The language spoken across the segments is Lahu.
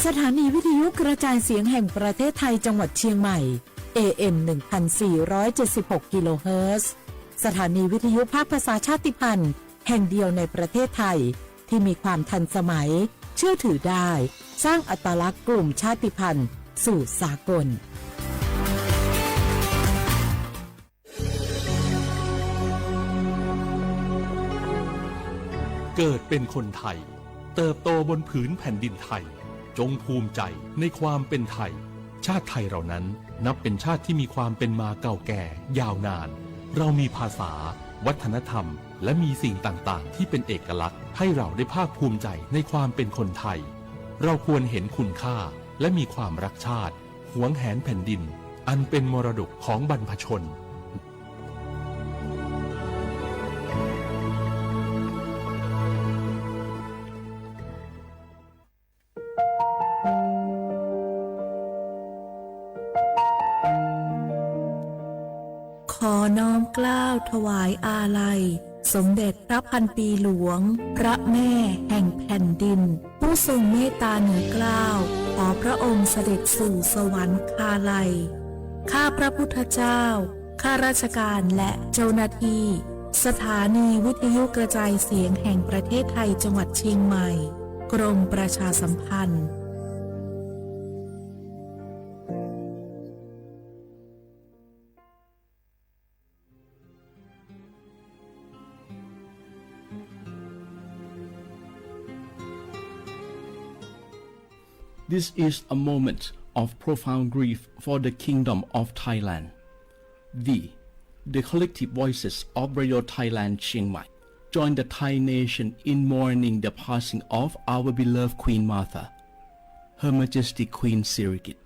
สถานีวิทยุกระจายเสียงแห่งประเทศไทยจังหวัดเชียงใหม่ เอ เอ็ม หนึ่งพันสี่ร้อยเจ็ดสิบหก กิโลเฮิรตซ์ สถานีวิทยุภาคภาษาชาติพันธุ์แห่งเดียวในประเทศไทย ที่มีความทันสมัย เชื่อถือได้ สร้างอัตลักษณ์กลุ่มชาติพันธุ์สู่สากล เกิดเป็นคนไทย เติบโตบนผืนแผ่นดินไทย จงภูมิใจในความเป็นไทย ชาติไทยเรานั้นนับเป็นชาติที่มีความเป็นมาเก่าแก่ยาวนาน เรามีภาษา วัฒนธรรม และมีสิ่งต่างๆ ที่เป็นเอกลักษณ์ ให้เราได้ภาคภูมิใจในความเป็นคนไทย เราควรเห็นคุณค่า และมีความรักชาติ หวงแหนแผ่นดิน อันเป็นมรดกของบรรพชน ขอน้อมเกล้าถวายอาลัย สมเด็จพระพันปีหลวง พระแม่แห่งแผ่นดิน ผู้ทรงเมตตาเหนือเกล้า ขอพระองค์เสด็จสู่สวรรคาลัย ข้าพระพุทธเจ้า ข้าราชการและเจ้าหน้าที่ สถานีวิทยุกระจายเสียงแห่งประเทศไทยจังหวัดเชียงใหม่ กรมประชาสัมพันธ์ This is a moment of profound grief for the Kingdom of Thailand. We, the collective voices of Radio Thailand Chiang Mai, join the Thai nation in mourning the passing of our beloved Queen Mother, Her Majesty Queen Sirikit.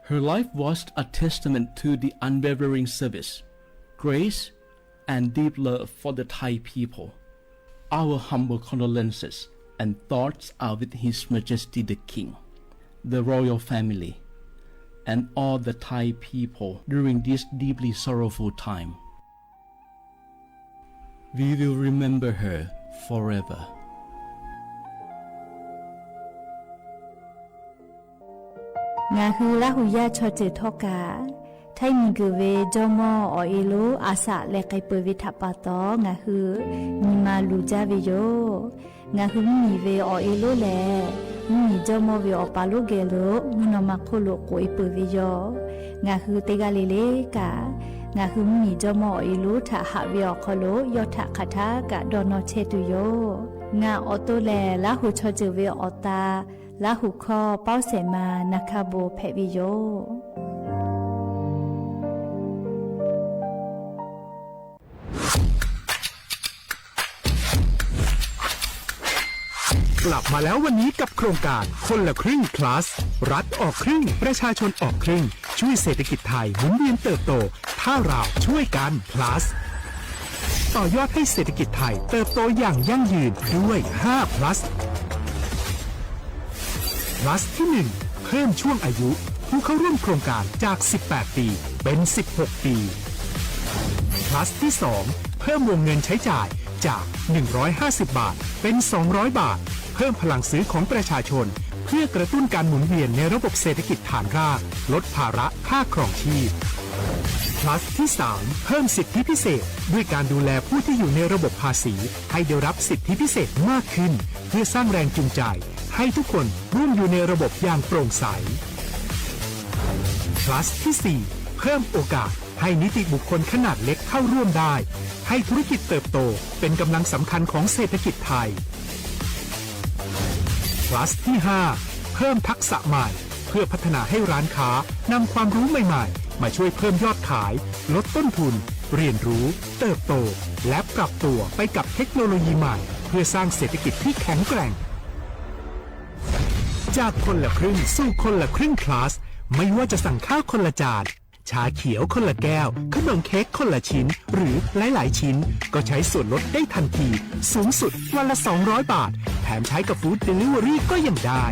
Her life was a testament to the unwavering service, grace, and deep love for the Thai people. Our humble condolences and thoughts are with His Majesty the King, the royal family, and all the Thai people during this deeply sorrowful time. We will remember her forever. ငါဟုလၢ်ဟူယၢ် chaw ceuˬ htawˇ kaꞈ, htaiˇ miˬguiˬ ve jawˇmawˇ awˬ e lonˉ a shaꞈ leh k'ai peuˬ ve htaꞈ pa taw, ngaˬ hui nyi ma luˬ jaˇ ve yoˬ. Ngaˬ hui mvuhˇmiˬ ve awˬ e lonˉ lehˬ, mvuhˇmiˬ jawˇmawˇ ve awˬ pa lonˉ geh lo mvuhˇ naw ma hk'oˆ lo k'oꞈ e peuˬ ve yoˬ. Ngaˬ hui teˇ g'aˇ le le kaꞈ, ngaˬ hui mvuhˇmiˬ jawˇmawˇ awˬ e lonˉ htaꞈ haꞈ ve awˬ hk'aw lo yawˇ htaꞈ hk'aˬ htaˇ kaꞈ dawˇ nawˇ chehˇ tuˬ yoˬ. Ngaˬ awˬ to lehˬ, Laˇ huˍ chaw ceuˬ ve awˬ ta Laˇ huˍ hkawˇ Pawˇ Sehˍ ma na hkaˇ bon hpehꞈ ve yoˬ. กลับมาแล้ววันนี้กับโครงการคนละครึ่ง plus รัฐออกครึ่ง ประชาชนออกครึ่ง ช่วยเศรษฐกิจไทยหมุนเวียนเติบโต ถ้าเราช่วยกัน plus ต่อยอดให้เศรษฐกิจไทยเติบโตอย่างยั่งยืนด้วย ห้า plus plus ที่ หนึ่ง เพิ่มช่วงอายุผู้เข้าร่วมโครงการจาก สิบแปด ปี เป็น สิบหก ปี plus ที่ สอง เพิ่มวงเงินใช้จ่ายจาก หนึ่งร้อยห้าสิบ บาท เป็น สองร้อย บาท เพิ่มพลังซื้อของประชาชน เพื่อกระตุ้นการหมุนเวียนในระบบเศรษฐกิจฐานราก ลดภาระค่าครองชีพ plus ที่ สาม เพิ่มสิทธิพิเศษ ด้วยการดูแลผู้ที่อยู่ในระบบภาษี ให้ได้รับสิทธิพิเศษมากขึ้น เพื่อสร้างแรงจูงใจให้ทุกคนร่วมอยู่ในระบบอย่างโปร่งใส plus ที่ สี่ เพิ่มโอกาสให้นิติบุคคลขนาดเล็กเข้าร่วมได้ ให้ธุรกิจเติบโตเป็นกำลังสำคัญของเศรษฐกิจไทย plus ที่ ห้า เพิ่มทักษะใหม่ เพื่อพัฒนาให้ร้านค้านำความรู้ใหม่ๆ มาช่วยเพิ่มยอดขาย ลดต้นทุน เรียนรู้ เติบโต และปรับตัวไปกับเทคโนโลยีใหม่ เพื่อสร้างเศรษฐกิจที่แข็งแกร่ง จากคนละครึ่งสู่คนละครึ่ง plus ไม่ว่าจะสั่งข้าวคนละจาน ชาเขียวคนละแก้ว ขนมเค้กคนละชิ้น หรือหลายๆ ชิ้น ก็ใช้ส่วนลดได้ทันที สูงสุดวันละ สองร้อย บาท แถมใช้กับ Food Delivery ก็ยังได้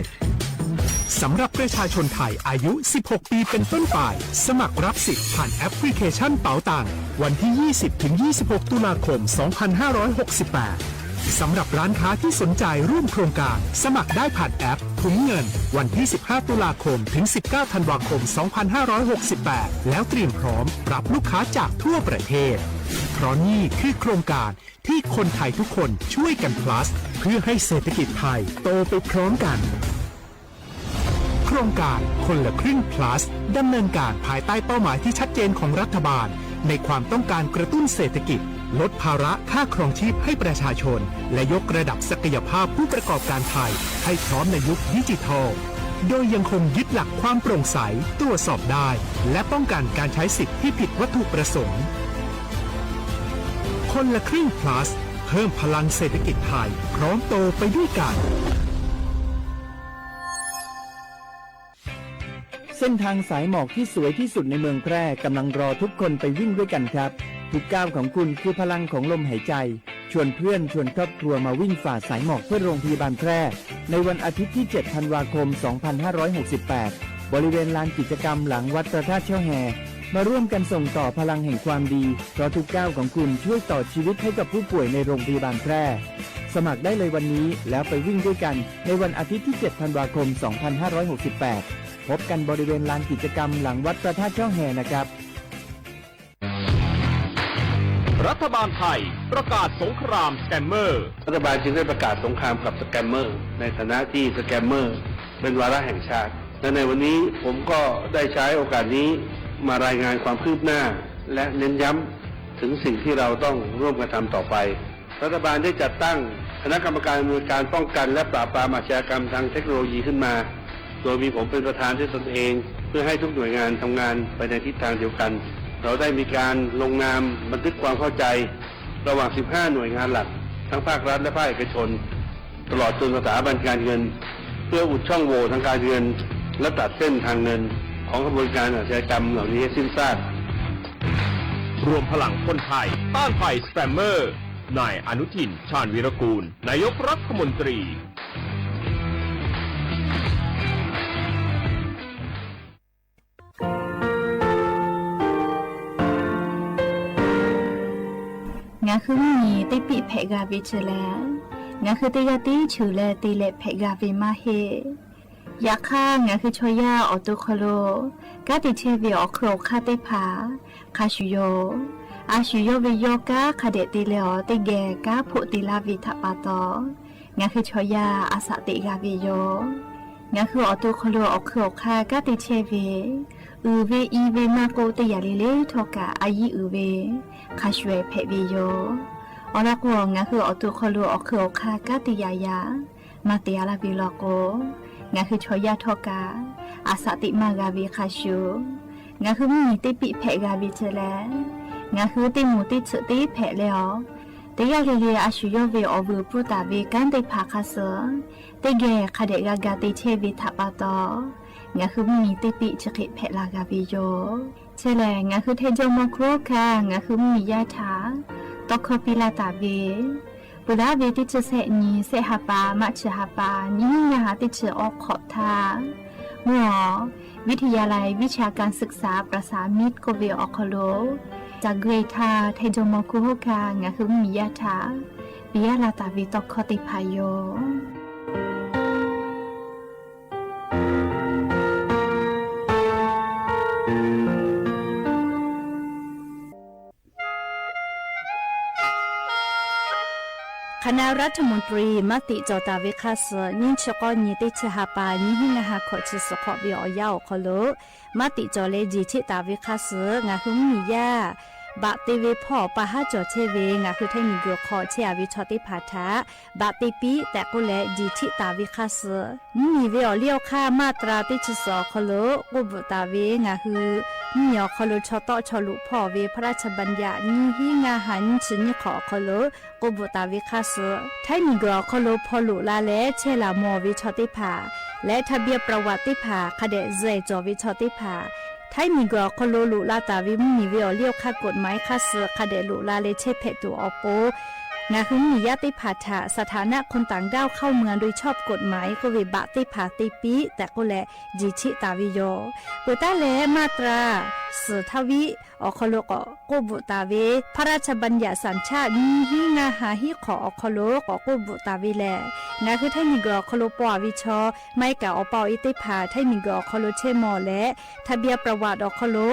สำหรับประชาชนไทยอายุ สิบหก ปีเป็นต้นไป สมัครรับสิทธิ์ผ่านแอปพลิเคชันเป๋าตัง วันที่ ยี่สิบ ถึง ยี่สิบหก ตุลาคม สองพันห้าร้อยหกสิบแปด สำหรับร้านค้าที่สนใจร่วมโครงการ สมัครได้ผ่านแอปถุงเงิน วันที่ สิบห้า ตุลาคม ถึง สิบเก้า ธันวาคม สองพันห้าร้อยหกสิบแปด แล้วเตรียมพร้อมรับลูกค้าจากทั่วประเทศ เพราะนี่คือโครงการที่คนไทยทุกคนช่วยกัน plus เพื่อให้เศรษฐกิจไทยโตไปพร้อมกัน โครงการคนละครึ่ง plus ดำเนินการภายใต้เป้าหมายที่ชัดเจนของรัฐบาล ในความต้องการกระตุ้นเศรษฐกิจ ลดภาระค่าครองชีพให้ประชาชน และยกระดับศักยภาพผู้ประกอบการไทยให้พร้อมในยุคดิจิทัล โดยยังคงยึดหลักความโปร่งใส ตรวจสอบได้ และป้องกันการใช้สิทธิ์ที่ผิดวัตถุประสงค์ คนละครึ่ง plus เพิ่มพลังเศรษฐกิจไทย พร้อมโตไปด้วยกัน เส้นทางสายหมอกที่สวยที่สุดในเมืองแพร่กำลังรอทุกคนไปวิ่งด้วยกันครับ ทุกก้าวของคุณคือพลังของลมหายใจ ชวนเพื่อนชวนครอบครัวมาวิ่งฝ่าสายหมอกเพื่อโรงพยาบาลแพร่ ในวันอาทิตย์ที่ เจ็ด ธันวาคม สองพันห้าร้อยหกสิบแปด บริเวณลานกิจกรรมหลังวัดพระธาตุแช่แฮ มาร่วมกันส่งต่อพลังแห่งความดี เพราะทุกก้าวของคุณช่วยต่อชีวิตให้กับผู้ป่วยในโรงพยาบาลแพร่ สมัครได้เลยวันนี้ แล้วไปวิ่งด้วยกันในวันอาทิตย์ที่ เจ็ด ธันวาคม สองพันห้าร้อยหกสิบแปด พบกันบริเวณลานกิจกรรมหลังวัดพระธาตุแช่แฮนะครับ รัฐบาลไทยประกาศสงครามสแกมเมอร์ รัฐบาลจึงได้ประกาศสงครามกับสแกมเมอร์ ในฐานะที่สแกมเมอร์เป็นวาระแห่งชาติ และในวันนี้ผมก็ได้ใช้โอกาสนี้มารายงานความคืบหน้า และเน้นย้ำถึงสิ่งที่เราต้องร่วมกันทำต่อไป รัฐบาลได้จัดตั้งคณะกรรมการอำนวยการป้องกันและปราบปรามอาชญากรรมทางเทคโนโลยีขึ้นมา โดยมีผมเป็นประธานด้วยตนเอง เพื่อให้ทุกหน่วยงานทำงานไปในทิศทางเดียวกัน เราได้มีการลงนามบันทึกความเข้าใจระหว่าง สิบห้า หน่วยงานหลัก ทั้งภาครัฐและภาคเอกชน ตลอดจนสถาบันการเงิน เพื่ออุดช่องโหว่ทางการเงิน และตัดเส้นทางเงินของขบวนการอาชญากรรมเหล่านี้ให้สิ้นซาก รวมพลังคนไทยต้านภัยสแกมเมอร์ นายอนุทิน ชาญวีรกูล นายกรัฐมนตรี Ngaˬ hui mvuhˇ miˬ teˇ piˆ hpehꞈ g'a ve chi lehˬ, ngaˬ hui teˇ g'aˇ tiˉ cheuˬ leh te leh hpehꞈ g'a ve maˇ heˆ. Yaꞈ hk'aˇ, ngaˬ hui chaw yaˇ awˬ to hk'aw lo kanˉ te chehˇ ve awˬ hk'eun awˬ hk'aˇ teˇ hpaˍ hk'a shuˍ yoˬ. A shu yawˇ ve yawˇ kanˉ hk'a dehꞈ te leh awˬ teˇ geh kanˉ hpoˆ te laˇ ve htaꞈ pa taw, ngaˬ hui chaw yaˇ a shaꞈ teꞈ g'a ve yoˬ. Ngaˬ hui awˬ to hk'aw lo awˬ hk'eun awˬ hk'aˇ kanˉ te chehˇ ve, uiˍ ve i ve maˇ k'oˆ, teˇ yanˇ le le htawˇ kaꞈ a yiˉ uiˍ ve hk'a shuˍ ehˍ hpehꞈ ve yoˬ. Awˬ lawn k'o, ngaˬ hui awˬ to hk'aw lo awˬ hk'eun awˬ hk'aˇ kanˉ te yaꞈ yaꞈ maˇ te a laˇ ve law k'o, ngaˬ hui chaw yaˇ htawˇ kaꞈ a shaꞈ teꞈ maˇ g'a ve hk'a shuˍ, ngaˬ hui mvuhˇ miˬ teˇ piˆ hpehꞈ g'a ve chi lehˬ, ngaˬ hui teˇ moˍ teˇ tsuhꞈ teˇ hpehꞈ leh awˬ, teˇ g'aˇ le le a shu yawˇ ve awˬ vuiˬ pfuhˇ taˍ ve kanˉ teˇ hpaˍ hk'a suh teˇ geh hk'a dehꞈ g'a ga te chehˇ ve htaꞈ pa taw, ngaˬ hui mvuhˇ miˬ teˇ piˆ chi hk'e hpehꞈ la g'a ve yoˬ. Chi lehˬ, ngaˬ hui hteˇ jawˇ mawˇ hkuˇ hawˉ hkanˇ ngaˬ hui mvuhˇ miˬ yaˇ htaꞈ tawˇ hkawˇ piˇ laˇ taˍ ve, peuˬ laˇ ve teˇ chi sehˆ nyi sehˆ ha pa maˇ chi ha pa nyiˇ hinˉ ngaˇ ha teˇ chi awˬ hk'awꞈ htaˇ, mvuhˇ awˬ วิทยาลัยวิชาการศึกษาประสานมิตร k'oˆ ve awˬ hk'aw lo, ca gui htaˇ hteˇ jawˇ mawˇ hkuˇ hawˉ hkanˇ ngaˬ hui mvuhˇ miˬ yaˇ htaꞈ piˇ laˇ taˍ ve tawˇ hkawˇ teˇ hpaˍ yoˬ. K'aˬ naˆ รัฐมนตรี maˇ tiꞈ cawˬ taˍ ve hk'a suh, nyiˇ chi k'awˇ nyi teˇ chi ha pa nyiˇ hinˉ ngaˇ ha hkawꞈ chi suhˍ hk'awꞈ ve awˬ yanˇ awˬ hk'aw lo maˇ tiꞈ cawˬ leh jeˬ cheˆ taˍ ve hk'a suh, ngaˬ hui mvuhˇ miˬ yaˇ baꞈ te ve hpawˇ pa haˉ cawˬ chehˇ ve ngaˬ hui hteˇ miˬ guiˬ hk'aw chehˇ a ve chaw teˇ hpaˍ htaꞈ baꞈ te piˇ tehꞈ k'oˆ leh jeˬ cheˆ taˍ ve hk'a suh, mvuhˇ miˬ ve awˬ liˇ awˬ hk'aˇ มาตรา teˇ chi suhˍ awˬ hk'aw lo k'oˆ bvuhꞈ taˍ ve ngaˬ hui mvuhˇ miˬ awˬ hk'aw lo chaw tawˆ chaw luꞈ hpawˇ ve พระราชบัญญัติ nyiˇ hinˉ ngaˇ ha nyiˇ chi nyiˇ hk'awꞈ awˬ hk'aw lo k'oˆ bvuhꞈ taˍ ve hk'a suh, hteˇ miˬ guiˬ awˬ hk'aw lo hpaw loꞈ la leh chehˇ laˬ mawˬ ve chaw teˇ hpaˍ leh ทะเบียนประวัติ teˇ hpaˍ hk'a dehꞈ zuhꞈ cawˬ ve chaw teˇ hpaˍ, hteˇ miˬ guiˬ awˬ hk'aw lo loꞈ la taˍ ve mvuhˇ miˬ ve awˬ liˇ awˬ hk'aˇ กฎหมาย hk'a suh hk'a dehꞈ loꞈ la leh chehˇ hpehꞈ tuˬ awˬ pon, ngaˬ hui mvuhˇ miˬ yaˇ teˇ hpaˍ htaꞈ สถานะคนต่างด้าวเข้าเมืองโดยชอบกฎหมาย k'oˆ ve baꞈ teˇ hpaˍ te piˇ tehꞈ k'oˆ leh jeˬ cheˆ taˍ ve yoˬ. Peuˬ taˉ leh มาตรา suhˍ htaˇ viˉ awˬ hk'aw lo k'awꞈ k'oˆ bvuhꞈ taˍ ve พระราชบัญญัติสัญชาติ nyiˇ hinˉ ngaˇ ha hiˉ hk'awꞈ awˬ hk'aw lo k'awꞈ k'oˆ bvuhꞈ taˍ ve lehˬ, ngaˬ hui htaiˇ miˬguiˬ awˬ hk'aw lo paw ve chaw maˇ heˆ kaꞈ awˬ pa awˬ e teˇ hpaˍ htaiˇ miˬguiˬ awˬ hk'aw lo chehˇ mawˬ leh, ทะเบียนประวัติ awˬ hk'aw lo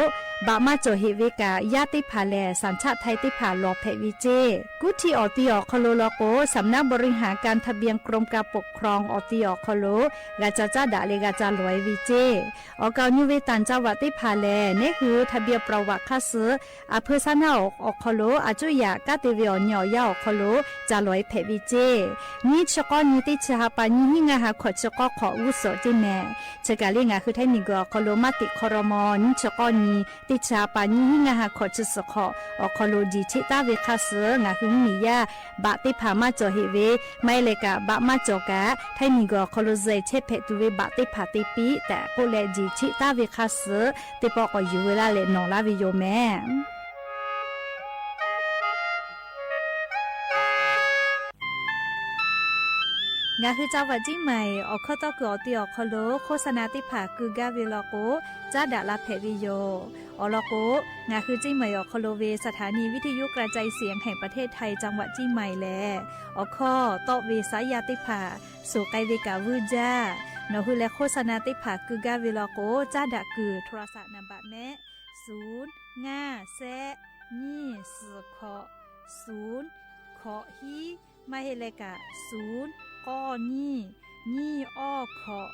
baꞈ maˇ cawˬ heꞈ ve kaꞈ, yaˇ teˇ hpaˍ lehˬ สัญชาติไทย teˇ hpaˍ lawˬ hpehꞈ ve ceˇ. Kuˉ htiˇ awˬ ti awˬ hk'aw lo law k'o, สำนักบริหารการทะเบียน กรมการปกครอง awˬ ti awˬ hk'aw lo g'a ca caˉ daꞈ leh g'a ca lawˬ e ve ceˇ. Awˬ kaˍ awˬ nu ve ต่างจังหวัด teˇ hpaˍ lehˬ, neˇ hui ทะเบียนประวัติ hk'aˇ suh อำเภอ shaˉ naˆ awˬ hk'aw lo a cuˇ yaꞈ kanˉ te ve awˬ nyi awˬ yaˇ awˬ hk'aw lo ca lawˬ e hpehꞈ ve ceˇ. Nyiˇ chi k'awˇ nyi teˇ chi ha pa nyiˇ hinˉ ngaˇ ha hkawꞈ chi k'awˇ hk'awꞈ g'uˇ suhˍ ceˇ mehˍ. Chi kaˬ le ngaˬ hui htaiˇ miˬguiˬ awˬ hk'aw lo maˇ teꞈ hk'aw raw maw, nyiˇ chi k'awˇ nyi teˇ chi ha pa nyiˇ hinˉ ngaˇ ha hkawꞈ chi suhˍ hk'awꞈ awˬ hk'aw lo jeˬ cheˆ taˉ ve hk'aˇ suh ngaˬ hui mvuhˇmiˬ yaˇ baꞈ teˇ hpaˍ maˇ cawˬ heꞈ ve, maˇ heˆ leh kaꞈ baꞈ maˇ cawˬ kaꞈ htaiˇ miˬguiˬ awˬ hk'aw lo zeh chehˇ hpehꞈ tuˬ ve baꞈ teˇ hpaˍ te piˇ tehꞈ k'oˆ leh jeˬ cheˆ taˉ ve hk'aˇ suh teˇ pawˆ k'awꞈ yuˬ ve laˇ leh nawˬ laˇ ve yoˬ mehˍ. Ngaˬ hui จังหวัดเชียงใหม่ awˬ hkawˇ tawˇ kuiˬ awˬ ti awˬ hk'aw lo โฆษณา teˇ hpaˍ keu gaˇ ve law k'o, caˉ daꞈ la hpehꞈ ve yoˬ. Awˬ lawn k'o, ngaˬ hui เชียงใหม่ awˬ hk'aw lo ve สถานีวิทยุกระจายเสียงแห่งประเทศไทย จังหวัดเชียงใหม่ lehˬ, awˬ hkawˇ tawˆ ve saˉ yaˇ teˇ hpaˍ suhˍ k'ai ve kaꞈ vuiˇ jaˇ. Nawˬ hui leh โฆษณา teˇ hpaˍ keu gaˇ ve law k'o, caˉ daꞈ kuiˬ โทรศัพท์ นามบัตร mehˆ, suˍ ngaˇ shehˆ nyiˇ suhˍ hkawꞈ suˍ hkawꞈ hiˉ, maˇ heˆ leh kaꞈ suˍ k'awˇ nyiˇ nyiˇ awˇ hkawꞈ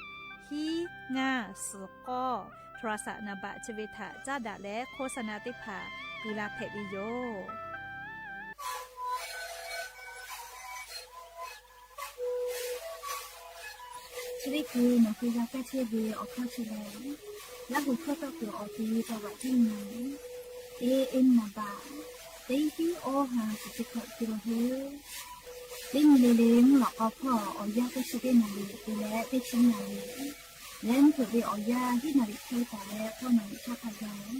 hiˉ ngaˇ suhˍ k'awˇ โทรศัพท์ นามบัตร chi ve htaꞈ caˉ daꞈ leh โฆษณา teˇ hpaˍ keu la hpehꞈ ve yoˬ. Chi teˇ hkui nawˬ hui g'a kaˇ chehˇ ve awˬ hkawˇ chi lehˬ, Laˇ huˍ hkawˇ tawˇ kuiˬ awˬ ti จังหวัดเชียงใหม่ A M นามบัตร teˇ hinˉ awˇ ha suhˍ chi hkawꞈ keu la heuˆ. Teˇ nyi le le mvuhˇ lawꞈ k'aw hpawˇ awˬ yanˇ teˇ chi teˇ naˍ riˍ te leh teˇ chi naˍ riˍ leh, mvuhˇ hpeuꞈ ve awˬ yanˇ hiˉ naˍ riˍ hk'e taˍ leh k'awˇ naˍ riˍ chaˇ hk'a gaˬ,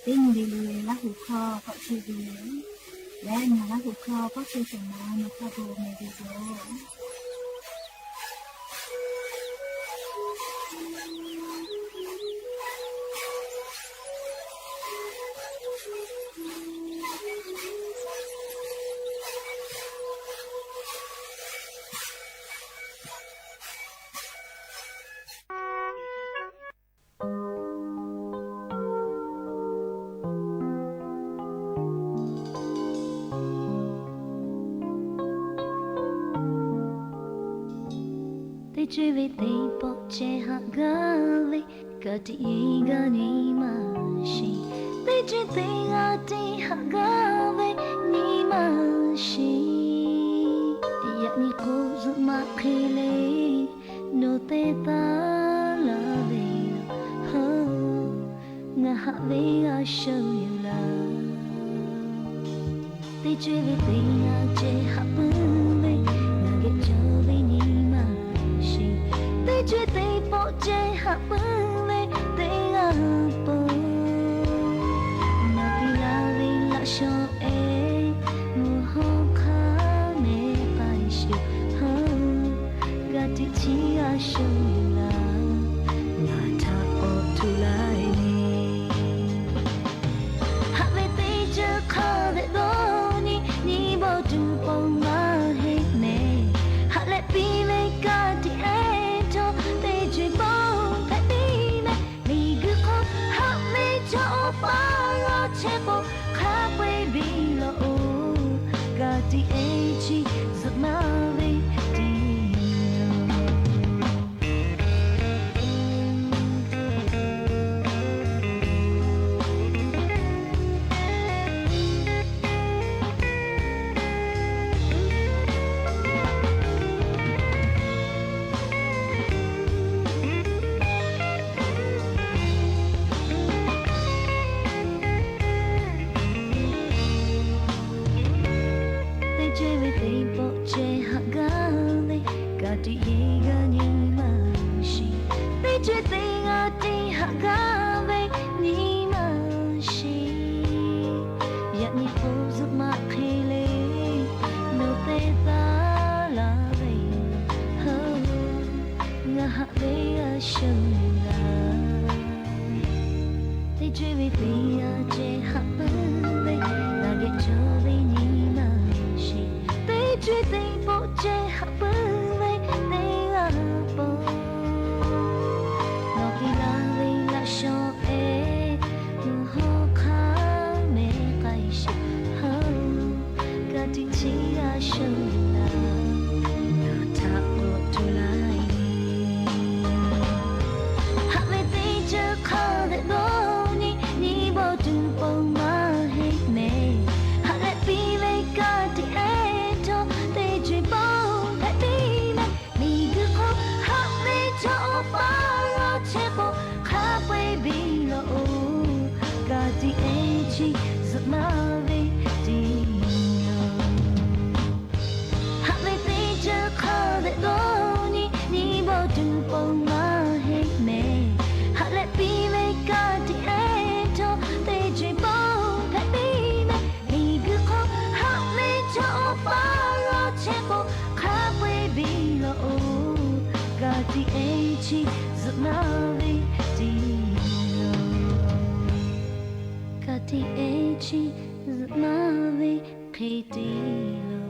teˇ nyi le le Laˇ huˍ hkawˇ k'awꞈ chehˇ ve leh, ngaˬ Laˇ huˍ hkawˇ k'awˇ chehˇ shawˍ ma nawˬ hk'a bon meh ve yoˬ. Teˇ ceuˬ ve teˇ pawˆ ceh haꞈ gaˇ ve, ka tiꞈ yeˬ gaˇ nyi ma sheˍ. Teˇ ceuˬ teˇ g'aˇ tiꞈ haꞈ gaˇ ve nyi ma sheˍ. Yaꞈ nyi k'o zuhꞈ maꞈ hk'e le, nawˬ te taˍ laˇ ve yoˬ. Ngaˬ haꞈ ve g'a shuˍ yoˬ laˇ. Teˇ ceuˬ ve teˇ g'aˇ ceh haꞈ puiˉ ve, ngaˬ geh cawˬ ve nyi ma sheˍ. Teˇ ceuˬ teˇ pawˆ ceh haꞈ puiˉ ve teˇ g'aˇ peuˬ, ngaˬ piˇ laˇ ve laꞈ shawnˍ ehˉ, mvuhˇ hawˉ hk'aˇ meh k'ai sheˍ. G'a tiꞈ chiˇ g'a shuˍ yoˬ laˇ, ngaˬ htaꞈ k'awꞈ tuˬ laiˉ nyi. Haꞈ ve teˇ ceuˬ hk'a dehꞈ dawˇ nyi, nyi bawˇ tuˬ pawˆ maˇ heˆ mehˍ. Haꞈ leh piˇ ve ka tiꞈ ehˉ htawˇ, teˇ ceuˬ bawˇ hpehꞈ piˇ mehˍ. Miˬguiˬ hk'oˆ haꞈ ve chaw awˬ pa g'aˇ chehˇ k'o, hk'a peu-eˬ biˇ lawꞈ-oˬ. Ka tiꞈ ehˉ chi zuhꞈ maˇ ve tiꞈ yoˬ. Teˇ ceuˬ ve teˇ chi a shu laˬ, ngaˬ htaꞈ k'awꞈ tu laiˉ nyi. Haꞈ ve teˇ ceuˬ hk'a leh dawˇ nyi, nyi bawˇ tuˬ pon maˇ heˆ mehˍ. Haꞈ leh piˇ ve ka tiꞈ ehˉ htawˇ, teˇ ceuˬ pon hpehꞈ piˇ mehˍ. Miˬguiˬ hk'oˆ haꞈ ve chaw awˬ paˇ laˇ chehˇ k'o, hk'a peu-eˬ biˇ laˬ-oˬ, ka tiꞈ ehˉ chi zuhꞈ maˇ ve teˇ yanˇ. Haꞈ ve teˇ ceuˬ hk'a leh dawˇ nyi, nyi bawˇ tuˬ pon maˇ heˆ mehˍ. Haꞈ leh piˇ ve ka tiꞈ ehˉ htawˇ, teˇ ceuˬ pon hpehꞈ piˇ mehˍ. Miˬguiˬ hk'oˆ haꞈ ve chaw awˬ paˇ laˇ chehˇ k'o, hk'a peu-eˬ biˇ laˬ-oˬ, ka tiꞈ ehˉ chi zuhꞈ maˇ ve teˇ yanˇ. Ka tiꞈ ehˉ chi zuhꞈ maˇ ve hk'e te laˬ.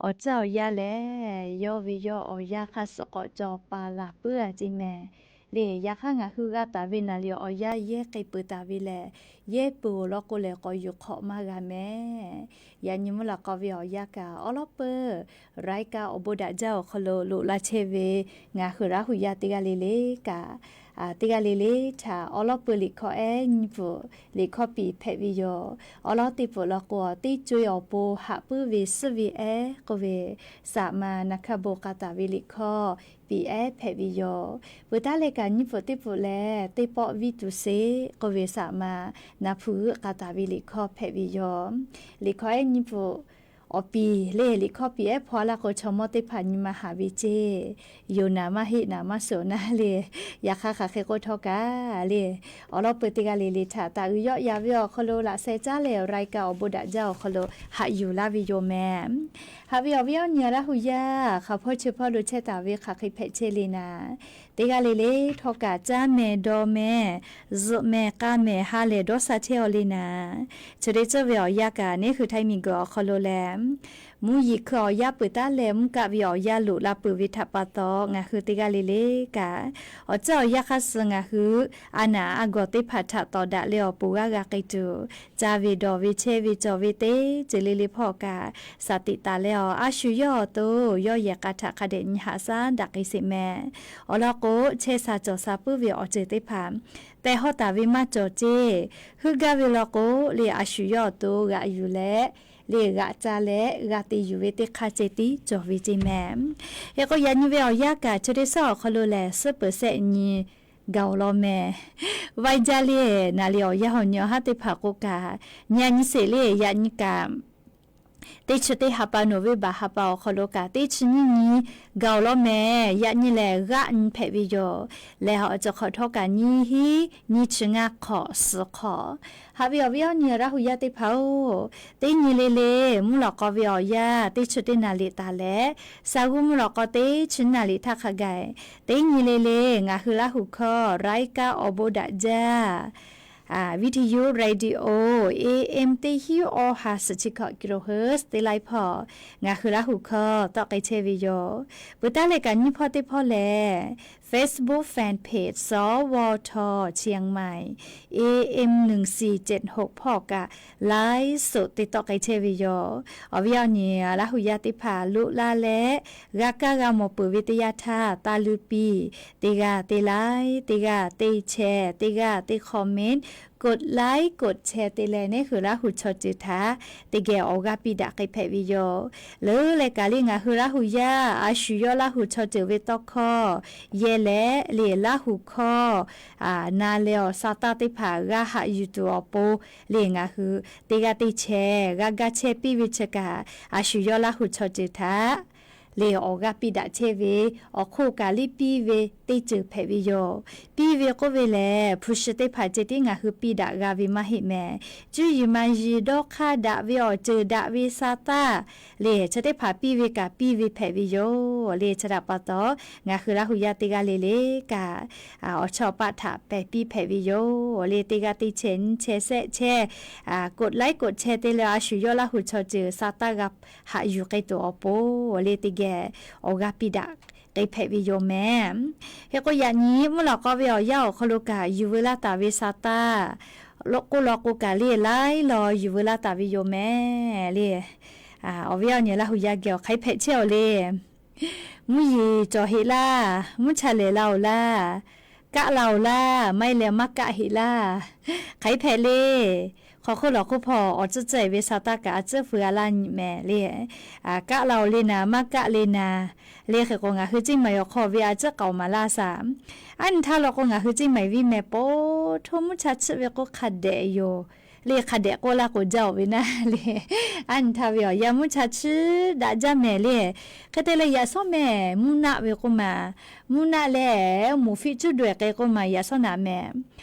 Awˬ caˇ awˬ yaˇ lehˬ, yawˇ ve yawˇ awˬ yanˇ hk'aˇ suh k'awꞈ cawˬ paˍ laˬ puiˉ a ceˇ mehˍ. Lehˬ, yaꞈ hk'aˇ ngaˬ hui g'a taˍ ve naˍ liꞈ awˬ yanˇ yehˇ k'ai peuˬ taˍ ve lehˬ, yehˇ peuˬ awˬ lawn k'o lehˬ k'awꞈ yuˬ hk'awꞈ maˇ g'a mehˍ. Yaꞈ nyi mvuhˇ lawꞈ k'aw ve awˬ yanˇ kaꞈ awˉ lawˉ peuˬ รายการ awˬ bon daꞈ jaˇ awˬ hk'aw lo loꞈ la chehˇ ve ngaˬ hui Laˇ huˍ yaˇ teˇ g'aˇ le le kaꞈ, teˇ g'aˇ le le htaꞈ awˉ lawˉ peuˬ liꞈ hkawˇ ehˉ nyiˇ pfuhˍ liꞈ hkawˇ piˍ hpehꞈ ve yoˬ. Awˉ lawˉ teˇ pfuhˍ law k'o, teˇ co e awˬ pon haꞈ puiˉ ve suhˉ ve ehˉ k'oˆ ve, saˍ ma naˍ hkaˇ bon k'a taˍ ve liꞈ hkawˇ piˍ ehˉ hpehꞈ ve yoˬ. Peuˬ taˉ leh kaꞈ nyiˇ pfuhˍ teˇ pfuhˍ lehˬ, teˇ pawˆ viˇ tuˬ sheˍ k'oˆ ve saˍ ma naˍ hpu g'euˆ k'a taˍ ve liꞈ hkawˇ hpehꞈ ve yoˬ. Liꞈ hkawˇ ehˉ nyiˇ pfuhˍ awˬ piˍ lehˬ, liꞈ hkawˇ piˍ ehˉ hpaw laˇ k'o, chaw mawˇ teˇ hpaˍ nyi ma haˍ ve ceˇ, yoˬ naˍ maˇ heˆ naˍ maˇ suhˍ naˉ lehˬ, yaꞈ hk'aˇ hk'aˬ hk'e k'oˆ htawˇ kaꞈ lehˬ, awˉ lawˉ peuˬ teˇ g'aˇ le le htaꞈ taˍ uiˍ yawˆ yan ve awˬ hk'aw lo laꞈ sheh caˉ leh รายการ awˬ bon daꞈ jaˇ awˬ hk'aw lo haꞈ yuˬ laˇ ve yoˬ mehˍ. Haꞈ ve awˬ viˉ awˬ nyi Laˇ huˍ yaˇ hk'aˬ hpawˇ chi hpawˇ lo chehˇ taˍ ve hk'aˬ hk'e hpehꞈ chehˇ le naˍ, teˇ g'aˇ le le htawˇ kaꞈ caˇ mehˍ dawˬ mehˍ, zuhꞈ mehˍ k'a mehˍ ha lehˬ dawˇ sha chehˇ aw le naˍ. Chi teˇ ceuˬ ve awˬ yanˇ kaꞈ neˇ hui Htaiˇ miˬguiˬ awˬ hk'aw lo lehˬ, mvuhˇ yeˬ hkui awˬ yanˇ peuˬ taˉ leh mvuhˇ kaˆ ve awˬ yanˇ loꞈ la peuˬ ve htaꞈ pa taw, ngaˬ hui teˇ g'aˇ le le kaꞈ, awˬ caˇ awˬ yaˇ hk'aˇ suh ngaˬ hui a naˍ a gawˬ teˇ hpaˍ htaꞈ tawˍ daꞈ leh awˬ pon g'aˇ g'a k'ai tuˬ, caˇ ve dawˬ ve chehˇ ve cawˬ ve teˇ ceuˬ le le hpawˇ kaꞈ, shaˍ tiꞈ taˍ leh awˬ a shu yawˇ awˬ to yawˇ yehˬ k'a htaꞈ hk'a dehꞈ nyi haꞈ shaˉ daꞈ k'ai sheˍ mehˍ. Awˬ lawn k'o, chehˇ sha cawˬ sha puiˉ ve awˬ ceuˬ teˇ hpaˍ tehˬ hawˇ taˍ ve maˇ cawˬ ceˇ. Heuˆ gaˇ ve law k'o, lehˬ a shu yawˇ awˬ to g'aꞈ yuˬ leh, lehˬ g'aꞈ ca leh g'a te yuˬ ve teˇ hk'aˇ ceh tiˉ cawˬ ve ceˇ mehˍ. Hk'e k'o, yaꞈ nyi ve awˬ yanˇ kaꞈ chi teˇ shaˉ awˬ hk'aw lo lehˬ, suhˉ peuˬ shehˆ nyi gaˬ awˬ lawn mehˍ. Vaiˇ jaˇ lehˬ, naˍ liꞈ awˬ yanˇ awˬ nyi awˬ haˉ teˇ hpaˍ k'o kaꞈ, nyi a nyi sheˍ lehˬ, yaꞈ nyi kaꞈ teˇ chi teˇ ha pa November ha pa awˬ hk'aw lo kaꞈ teˇ chi nyiˇ nyi gaˬ awˬ lawn mehˍ. Yaꞈ nyi lehˬ, g'aˆ nyi hpehꞈ ve yoˬ. Lehˬ, awˬ cawˬ hk'awꞈ htawˇ kaꞈ nyiˇ hinˉ nyiˇ chi ngaˇ hk'awꞈ suhˍ hk'awꞈ. Haꞈ ve awˬ viˉ awˬ nyi Laˇ huˍ yaˇ teˇ hpaˍ-oˬ, teˇ nyi le le mvuhˇ lawꞈ k'aw ve awˬ yanˇ teˇ chi teˇ naˍ liꞈ taˍ leh, sha g'uˇ mvuhˇ lawꞈ k'aw teˇ chi naˍ liꞈ htaˇ hk'a gaˬ, teˇ nyi le le ngaˬ hui Laˇ huˍ hkawˇ รายการ awˬ bon daꞈ jaˇ วิทยุ radio AM teˇ hinˉ awˇ ha suhˍ chi hkawꞈ กิโลเฮิรตซ์ teˇ laiˉ hpawˇ ngaˬ hui Laˇ huˍ hkawˇ tawˆ k'ai chehˇ ve yoˬ. Peuˬ taˉ leh kaꞈ nyiˇ hpawˇ teˇ hpawˇ lehˬ, Facebook fan page สวท เชียงใหม่ AM หนึ่งสี่เจ็ดหก hpawˇ kaꞈ ไลฟ์สด te tawˆ k'ai chehˇ ve yoˬ. Awˬ viˉ awˬ nyi Laˇ huˍ yaˇ teˇ hpaˍ loꞈ la leh, g'a kaˇ g'a mawˬ peuˬ ve teˇ yanˇ htaˇ, taˇ luˇ piˇ, teˇ g'aˇ teˇ like, teˇ g'aˇ teˇ share, teˇ g'aˇ teˇ comment, กดไลค์ กดแชร์ te leh neˇ hui Laˇ huˍ chaw ceuˬ htaꞈ teˇ geh awˬ g'aˇ piˇ daꞈ k'ai hpehꞈ ve yoˬ. Leuˉ leh kaꞈ lehˬ, ngaˬ hui Laˇ huˍ yaˇ a shu yawˇ Laˇ huˍ chaw ceuˬ ve tawˇ hkawˇ yehˇ leh lehˬ, Laˇ huˍ hkawˇ na leh awˬ sa taˇ teˇ hpaˍ g'a haꞈ yuˬ tuˬ awˬ pon lehˬ, ngaˬ hui teˇ g'aˇ teˇ share g'a ga chehˇ piˇ ve chi kaꞈ, a shu yawˇ Laˇ huˍ chaw ceuˬ htaꞈ lehˬ awˬ g'aˇ piˇ daꞈ chehˇ ve, awˬ hk'oˆ kaꞈ liˇ piˇ ve teˇ ceuˬ hpehꞈ ve yoˬ. Piˇ ve k'oˆ ve lehˬ, hpu shi teˇ hpaˍ ceh tiˉ ngaˬ hui piˇ daꞈ g'a ve maˇ heˆ mehˍ. Cuˇ yiˍ ma yiˍ dawˇ hk'aˇ daꞈ ve awˬ ceuˬ daꞈ ve sa taˇ lehˬ, chi teˇ hpaˍ piˇ ve kaꞈ piˇ ve hpehꞈ ve yoˬ. Lehˬ chi htaꞈ pa taw, ngaˬ hui Laˇ huˍ yaˇ teˇ g'aˇ le le kaꞈ, awˬ chawˇ awˬ paˆ htaꞈ pehˬ piˇ hpehꞈ ve yoˬ. Lehˬ teˇ g'aˇ teˇ share nyiˇ share shehˆ shehˆ, กดไลค์ กดแชร์ te leh a shu yawˇ Laˇ huˍ chaw ceuˬ sa taˇ g'a haꞈ yuˬ k'ai tuˬ awˬ pon lehˬ teˇ geh awˬ g'aˇ piˇ daꞈ k'ai hpehꞈ ve yoˬ mehˍ. Hk'e k'o, yaꞈ nyi mvuhˇ lawꞈ k'aw ve awˬ yanˇ awˬ hk'aw lo kaꞈ yuˬ veu laˇ taˍ ve sa taˇ lo k'oˆ law k'o kaꞈ lehˬ, laiˉ law yuˬ veu laˇ taˍ ve yoˬ mehˍ lehˬ. Awˬ viˉ awˬ nyi Laˇ huˍ yaˇ geh awˬ hk'aiˉ hpehꞈ chehˇ aw lehˬ, mvuhˇ yeˬ cawˬ heꞈ laˇ, mvuhˇ cha lehˬ la oˬ laˇ, kaˆ la oˬ laˇ, maˇ heˆ leh maˇ kaˆ heꞈ laˇ, hk'aiˉ hpehꞈ le. Hk'aw hk'oˆ lawˬ hk'oˆ hpawˇ awˬ tcuhˉ tcuhˉ e ve sa taˇ kaꞈ a tcuhˉ feu g'a laˇ nyi mehˍ lehˬ, kaˆ la oˬ le naˍ, maˇ kaˆ le naˍ, lehˬ hk'e k'o ngaˬ hui Ciˇ maiˍ awˬ hk'aw ve a tcuhˉ k'aoˍ maˍ laˇ shaˍ. Aˉ nyi htaˇ law k'o, ngaˬ hui Ciˇ maiˍ viˇ mehˍ po htoˇ mvuhˇ cha chiˆ ve k'oˆ hk'a dehꞈ yoˬ. Lehˬ hk'a dehꞈ k'oˆ laˇ k'o jaˇ oˬ ve naˇ lehˬ, aˉ nyi htaˇ ve awˬ yanˇ mvuhˇ cha chiˆ daꞈ jaˇ mehˍ lehˬ. Hk'e te leh yaꞈ shawˉ mehˍ mvuhˇ naˆ ve k'oˆ maˬ, mvuhˇ naˆ lehˬ moˍ fiˆ cuˉ daweh k'ai k'oˆ maˬ yaꞈ shawˉ naꞈ mehˍ.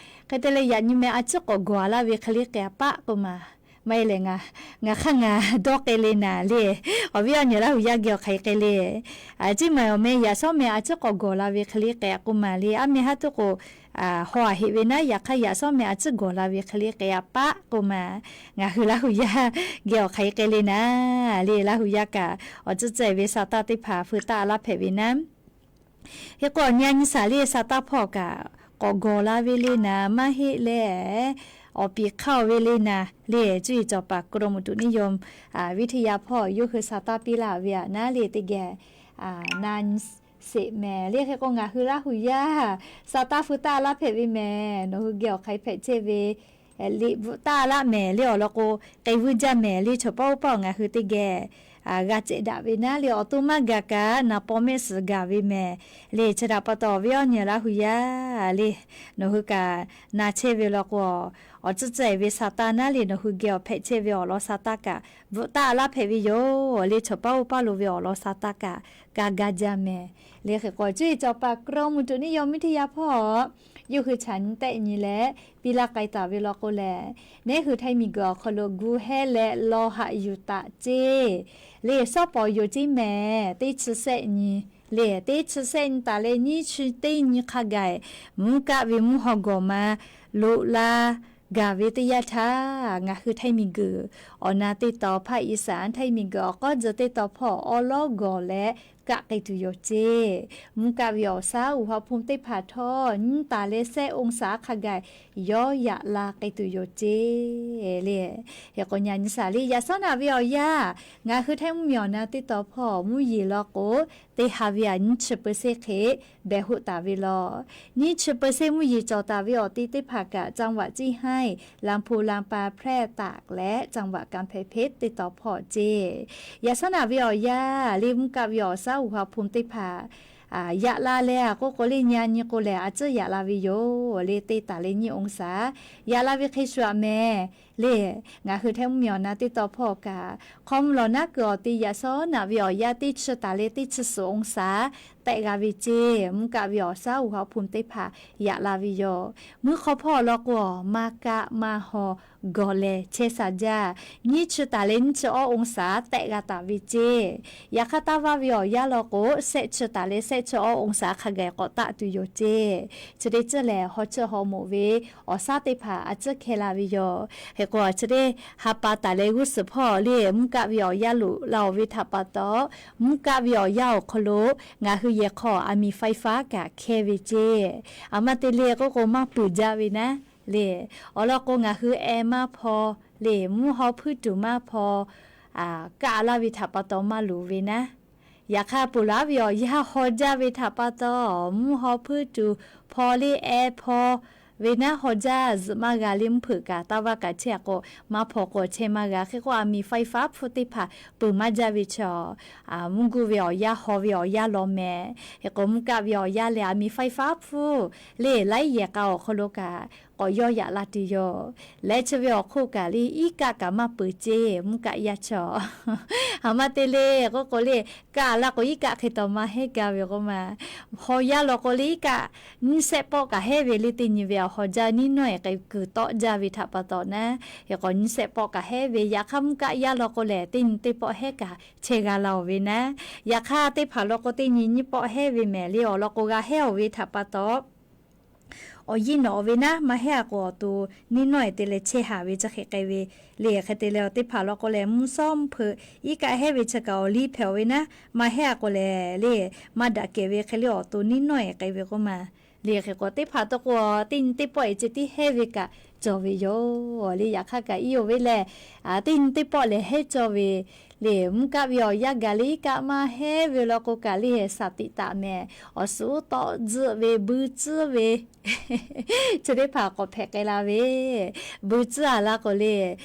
Hk'e te leh yaꞈ nyi mehˍ a ciˉ k'awꞈ gawˬ laˇ ve hk'e le k'ai paˆ k'oˆ maˬ, maˇ heˆ leh ngaˬ hk'aˇ ngaˬ dawˇ k'ai le naˍ lehˬ, awˬ viˉ awˬ nyi Laˇ huˍ yaˇ geh awˬ hk'aiˉ k'ai le. Ciˇ maiˍ awˬ meh yaꞈ shawˉ mehˍ a ciˉ k'awꞈ gawˬ la ve hk'e le k'ai k'oˆ maˬ lehˬ, aˉ meh haˉ tuˉ k'o haw a heꞈ ve naˉ, yaꞈ hk'aˇ yaꞈ shawˉ meh a tcuhˉ gawˬ la ve hk'e le k'ai a paˆ k'oˆ ma, ngaˬ hui Laˇ hu yaˇ geh awˬ hk'aˬ hk'e k'ai le naˉ le, Laˇ hu yaˇ kaꞈ awˬ tcuhˉ tcuhˉ e ve sa taˇ teˇ hpaˍ feu taˆ laˇ hpehꞈ ve naˉ. Hk'e k'o awˬ nyi a nyi saˍ le sa taˇ hpawˇ kaꞈ k'awꞈ gawˬ la ve le naˉ, maˇ heˆ leh awˬ piˍ hk'aˇ ve le naˉ le, cuˇ yiˍ cawˬ paˍ กรมอุตุนิยมวิทยา hpawˇ yawˇ hui sa taˇ piˇ laˇ ve aꞈ naˉ le teˇ geh na nyi seˍ mehˍ le. Hk'e k'o ngaˬ hui Laˇ hu yaˇ sa taˇ feu taˆ laˇ hpehꞈ ve mehˍ. Nawˬ hui geh awˬ hk'aˬ hk'e hpehꞈ chehˇ ve liꞈ bvuhꞈ taˆ laˆ mehˍ le awˬ lawn k'o, k'ai vuiˇ jaˇ mehˍ le, chaw paˆ oˇ paˆ ngaˬ hui teˇ geh g'a cehˬ daꞈ ve naˉ le, awˬ to maˇ gaˬ kaꞈ naˍ paw mehˆ suhˍ gaˬ ve mehˍ le. Chi htaꞈ pa taw awˬ viˉ awˬ nyi Laˇ hu yaˇ le, nawˬ hui kaꞈ na chehˇ ve lawn k'o, awˬ tcuhˉ tcuhˉ e ve sa taˇ naˉ le nawˬ hui geh awˬ hpehꞈ chehˇ ve awˬ lawn sa taˇ kaꞈ bvuhꞈ taˆ laˇ hpehꞈ ve yoˬ le, chaw paˆ oˇ paˆ lo ve awˬ lawn sa taˇ kaꞈ g'a gaˇ jaˇ mehˍ le. Hk'e k'o cuˇ yiˍ cawˬ paˍ กรมอุตุนิยมวิทยา hpawˇ yawˇ hui chaꞈ nyi tehˆ nyi leh piˇ laˇ k'ai taˍ ve lawn k'o lehˬ, neˉ hui Htaiˇ miˬguiˬ awˬ hk'aw lo gu hehˉ leh law haꞈ yuˬ taˍ ceˇ le, shawˉ pawˍ yoˬ ceˇ mehˍ. Teˇ chi sehˆ nyi le, teˇ chi sehˆ nyi taˍ leh nyiˇ chi teˇ nyi hk'a gaˬ mvuhˇ kaˆ ve mvuhˇ haw gawˬ ma loꞈ la gaˬ ve teˇ yanˇ htaˇ, ngaˬ hui Htaiˇ miˬguiˬ awˬ na teˇ taw, ภาคอีสาน Htaiˇ miˬguiˬ awˬ k'awˉ tzuh teˇ taw hpawˇ awˉ lawˉ gawˬ leh kaˆ k'ai tuˬ yoˬ ceˇ. Mvuhˇ kaˆ ve awˬ shaˉ uiˍ haw hpu teˇ hpaˍ htawˇ nyiˇ taˍ leh sehˆ องศา hk'a gaˬ yawˇ yaꞈ la k'ai tuˬ yoˬ ceˇ le. Hk'e k'o nyi a nyi saˍ le yaꞈ shawˉ naꞈ ve awˬ yanˇ, ngaˬ hui Htaiˇ mvuhˇmiˬ awˬ na teˇ taw hpawˇ mvuhˇ yeˬ lawn k'o, teˇ ha ve aꞈ nyiˇ chi เปอร์เซ็นต์ hk'e behˬ hoˆ taˍ ve law. Nyiˇ chi เปอร์เซ็นต์ mvuhˇ yeˬ cawˬ taˍ ve awˬ te teˇ hpaˍ kaꞈ จังหวัด Cihai, Lamphu, Lampa, Phrae, Taˍ leh จังหวัด กำแพงเพชร teˇ taw hpawˇ ceˇ. Yaꞈ shawˉ naꞈ ve awˬ yanˇ le mvuhˇ kaˆ ve awˬ shaˉ uiˍ haw hpu teˇ hpaˍ yaꞈ la leh a k'oˆ k'o le nyi a nyi k'o lehˬ a ciˉ yaꞈ la ve yoˬ le, teˇ taˍ leh nyiˇ องศา yaꞈ la ve hk'e shu aꞈ mehˍ le. Ngaˬ hui Htaiˇ mvuhˇmiˬ awˬ na teˇ taw hpawˇ kaꞈ hk'aw mvuh lawˬ naˉ kuiˬ awˬ te yaꞈ shawˉ naꞈ ve awˬ yanˇ teˇ chi taˍ leh teˇ chi suhˍ องศา tehˆ g'a ve ceˇ. Mvuhˇ kaˆ ve awˬ shaˉ uiˍ haw hpu teˇ hpaˍ yaꞈ la ve yoˬ. Mvuhˇ hk'aw hpawˇ lawn k'o, maˇ kaˆ maˇ haw gawˬ lehˬ chehˇ sha jaˇ. Nyiˇ chi taˍ leh nyiˇ chi awˇ องศา tehˆ g'a taˍ ve ceˇ. Yaꞈ hk'aˇ taˇ vaˇ ve awˬ yanˇ lawn k'o, sehˆ chi taˍ leh sehˆ chi awˇ องศา hk'a gaˬ k'awꞈ taˆ tuˬ yoˬ ceˇ. Chi teˇ ceuˬ lehˬ haw chiˇ haw moꞈ ve awˬ shaˉ teˇ hpaˍ a ciˉ hkeh la ve yoˬ. Hk'e k'o chi teˇ ha pa taˍ leh g'uˇ suhˍ hpawˇ le mvuhˇ kaˆ ve awˬ yanˇ loꞈ la oˬ ve htaꞈ pa taw, mvuhˇ kaˆ ve awˬ yanˇ awˬ hk'aw lo ngaˬ hui yehˬ hk'aw aˬ miˍ ไฟฟ้า kaꞈ hkeh ve ceˇ. Aˬ ma te le k'oˆ k'o maˇ peuˬ jaˇ ve naˉ le. Awˬ lawn k'o ngaˬ hui eh maˇ hpaw le, mvuhˇ haw hpuiˇ tuˬ maˇ hpaw kaˆ laˇ ve htaꞈ pa taw maˇ loˍ ve naˉ. Yaꞈ hk'aˇ ponˬ laˬ ve awˬ yanˇ haw jaˇ ve htaꞈ pa taw, mvuhˇ haw hpuiˇ tuˬ hpaw le eh hpaw ve naˉ haw jaˇ zuhꞈ maˇ g'a le. Mvuhˇ hpeuꞈ kaꞈ taˇ vaˇ kaꞈ chehˇ a k'o, maˇ hpaw k'o chehˇ maˇ g'a. Hk'e k'o aˬ miˍ ไฟฟ้า hpu teˇ hpaˍ peuˬ maˇ jaˇ ve chaw, mvuhˇ guˇ ve awˬ yanˇ haw ve awˬ yanˇ law mehˍ. Hk'e k'o mvuhˇ kaˆ ve awˬ yanˇ lehˬ aˬ miˍ ไฟฟ้า hpu le laiˉ yehˬ k'a awˬ hk'aw lo kaꞈ k'awꞈ yawˇ yaꞈ la tuˬ yoˬ. Leh chi ve awˬ hk'oˆ kaꞈ le iˉ kaˆ kaꞈ maˇ peuˬ ceˇ mvuhˇ kaˆ yaˇ chaw. Aˬ ma te le k'oˆ k'o le, kaˆ laˇ k'o iˉ kaˆ hk'e taw maˇ heˆ gaˇ ve k'oˆ ma. Haw yaˇ law k'o le iˉ kaˆ nyiˇ sehˆ pawˆ kaꞈ hehˉ ve le. Teˇ nyi ve awˬ haw jaˇ nyiˇ nawˉ e k'ai kuiˬ tawˆ jaˇ ve htaꞈ pa taw naˉ, hk'e k'o nyiˇ sehˆ pawˆ kaꞈ hehˉ ve. Yaꞈ hk'aˇ mvuhˇ kaˆ yaˇ law k'o lehˬ teˇ nyi teˇ pawˆ hehˉ kaꞈ chehˇ g'a la oˬ ve naˉ. Yaꞈ hk'aˇ teˇ hpaˍ law k'o teˇ nyi nyiˇ pawˆ hehˉ ve mehˍ le. Awˬ lawn k'o g'a hehˉ oˬ ve htaꞈ pa taw awˬ yiˇ nawꞈ ve naˉ, maˇ heˆ a k'o awˬ to nyiˇ nawˉ e te leh chehˇ haˍ ve chi hk'e k'ai ve le. Hk'e te leh teˇ hpaˍ law k'o lehˬ mvuhˇ shawˉ mvuhˇ hpeuꞈ iˉ kaˆ hehˉ ve chi kaꞈ awˬ liˇ hpehꞈ oˬ ve naˉ, maˇ heˆ a k'o lehˬ le maˇ daꞈ kehˬ ve hk'e le awˬ to nyiˇ nawˉ e k'ai ve k'oˆ ma. Le hk'e k'o teˇ hpaˍ to k'o teˇ nyi teˇ pawˆ e ceh tiˉ hehˉ ve kaꞈ cawˬ ve yoˬ le. Yaꞈ hk'aˇ kaꞈ iˉ oˬ ve lehˬ, teˇ nyi teˇ pawˆ lehˬ hehˉ cawˇ ve le. Mvuhˇ kaˆ ve awˬ yanˇ gaˬ le iˉ kaˆ maˇ hehˉ ve law k'o kaꞈ le shaˍ tiꞈ taˍ mehˍ. Awˬ suhˍ uˉ tawˆ tzuhˆ ve, bui tcuhˉ ve, chi teˇ hpaˍ k'awꞈ hpehꞈ k'ai la ve. Bui tcuhˉ a laˇ k'o le,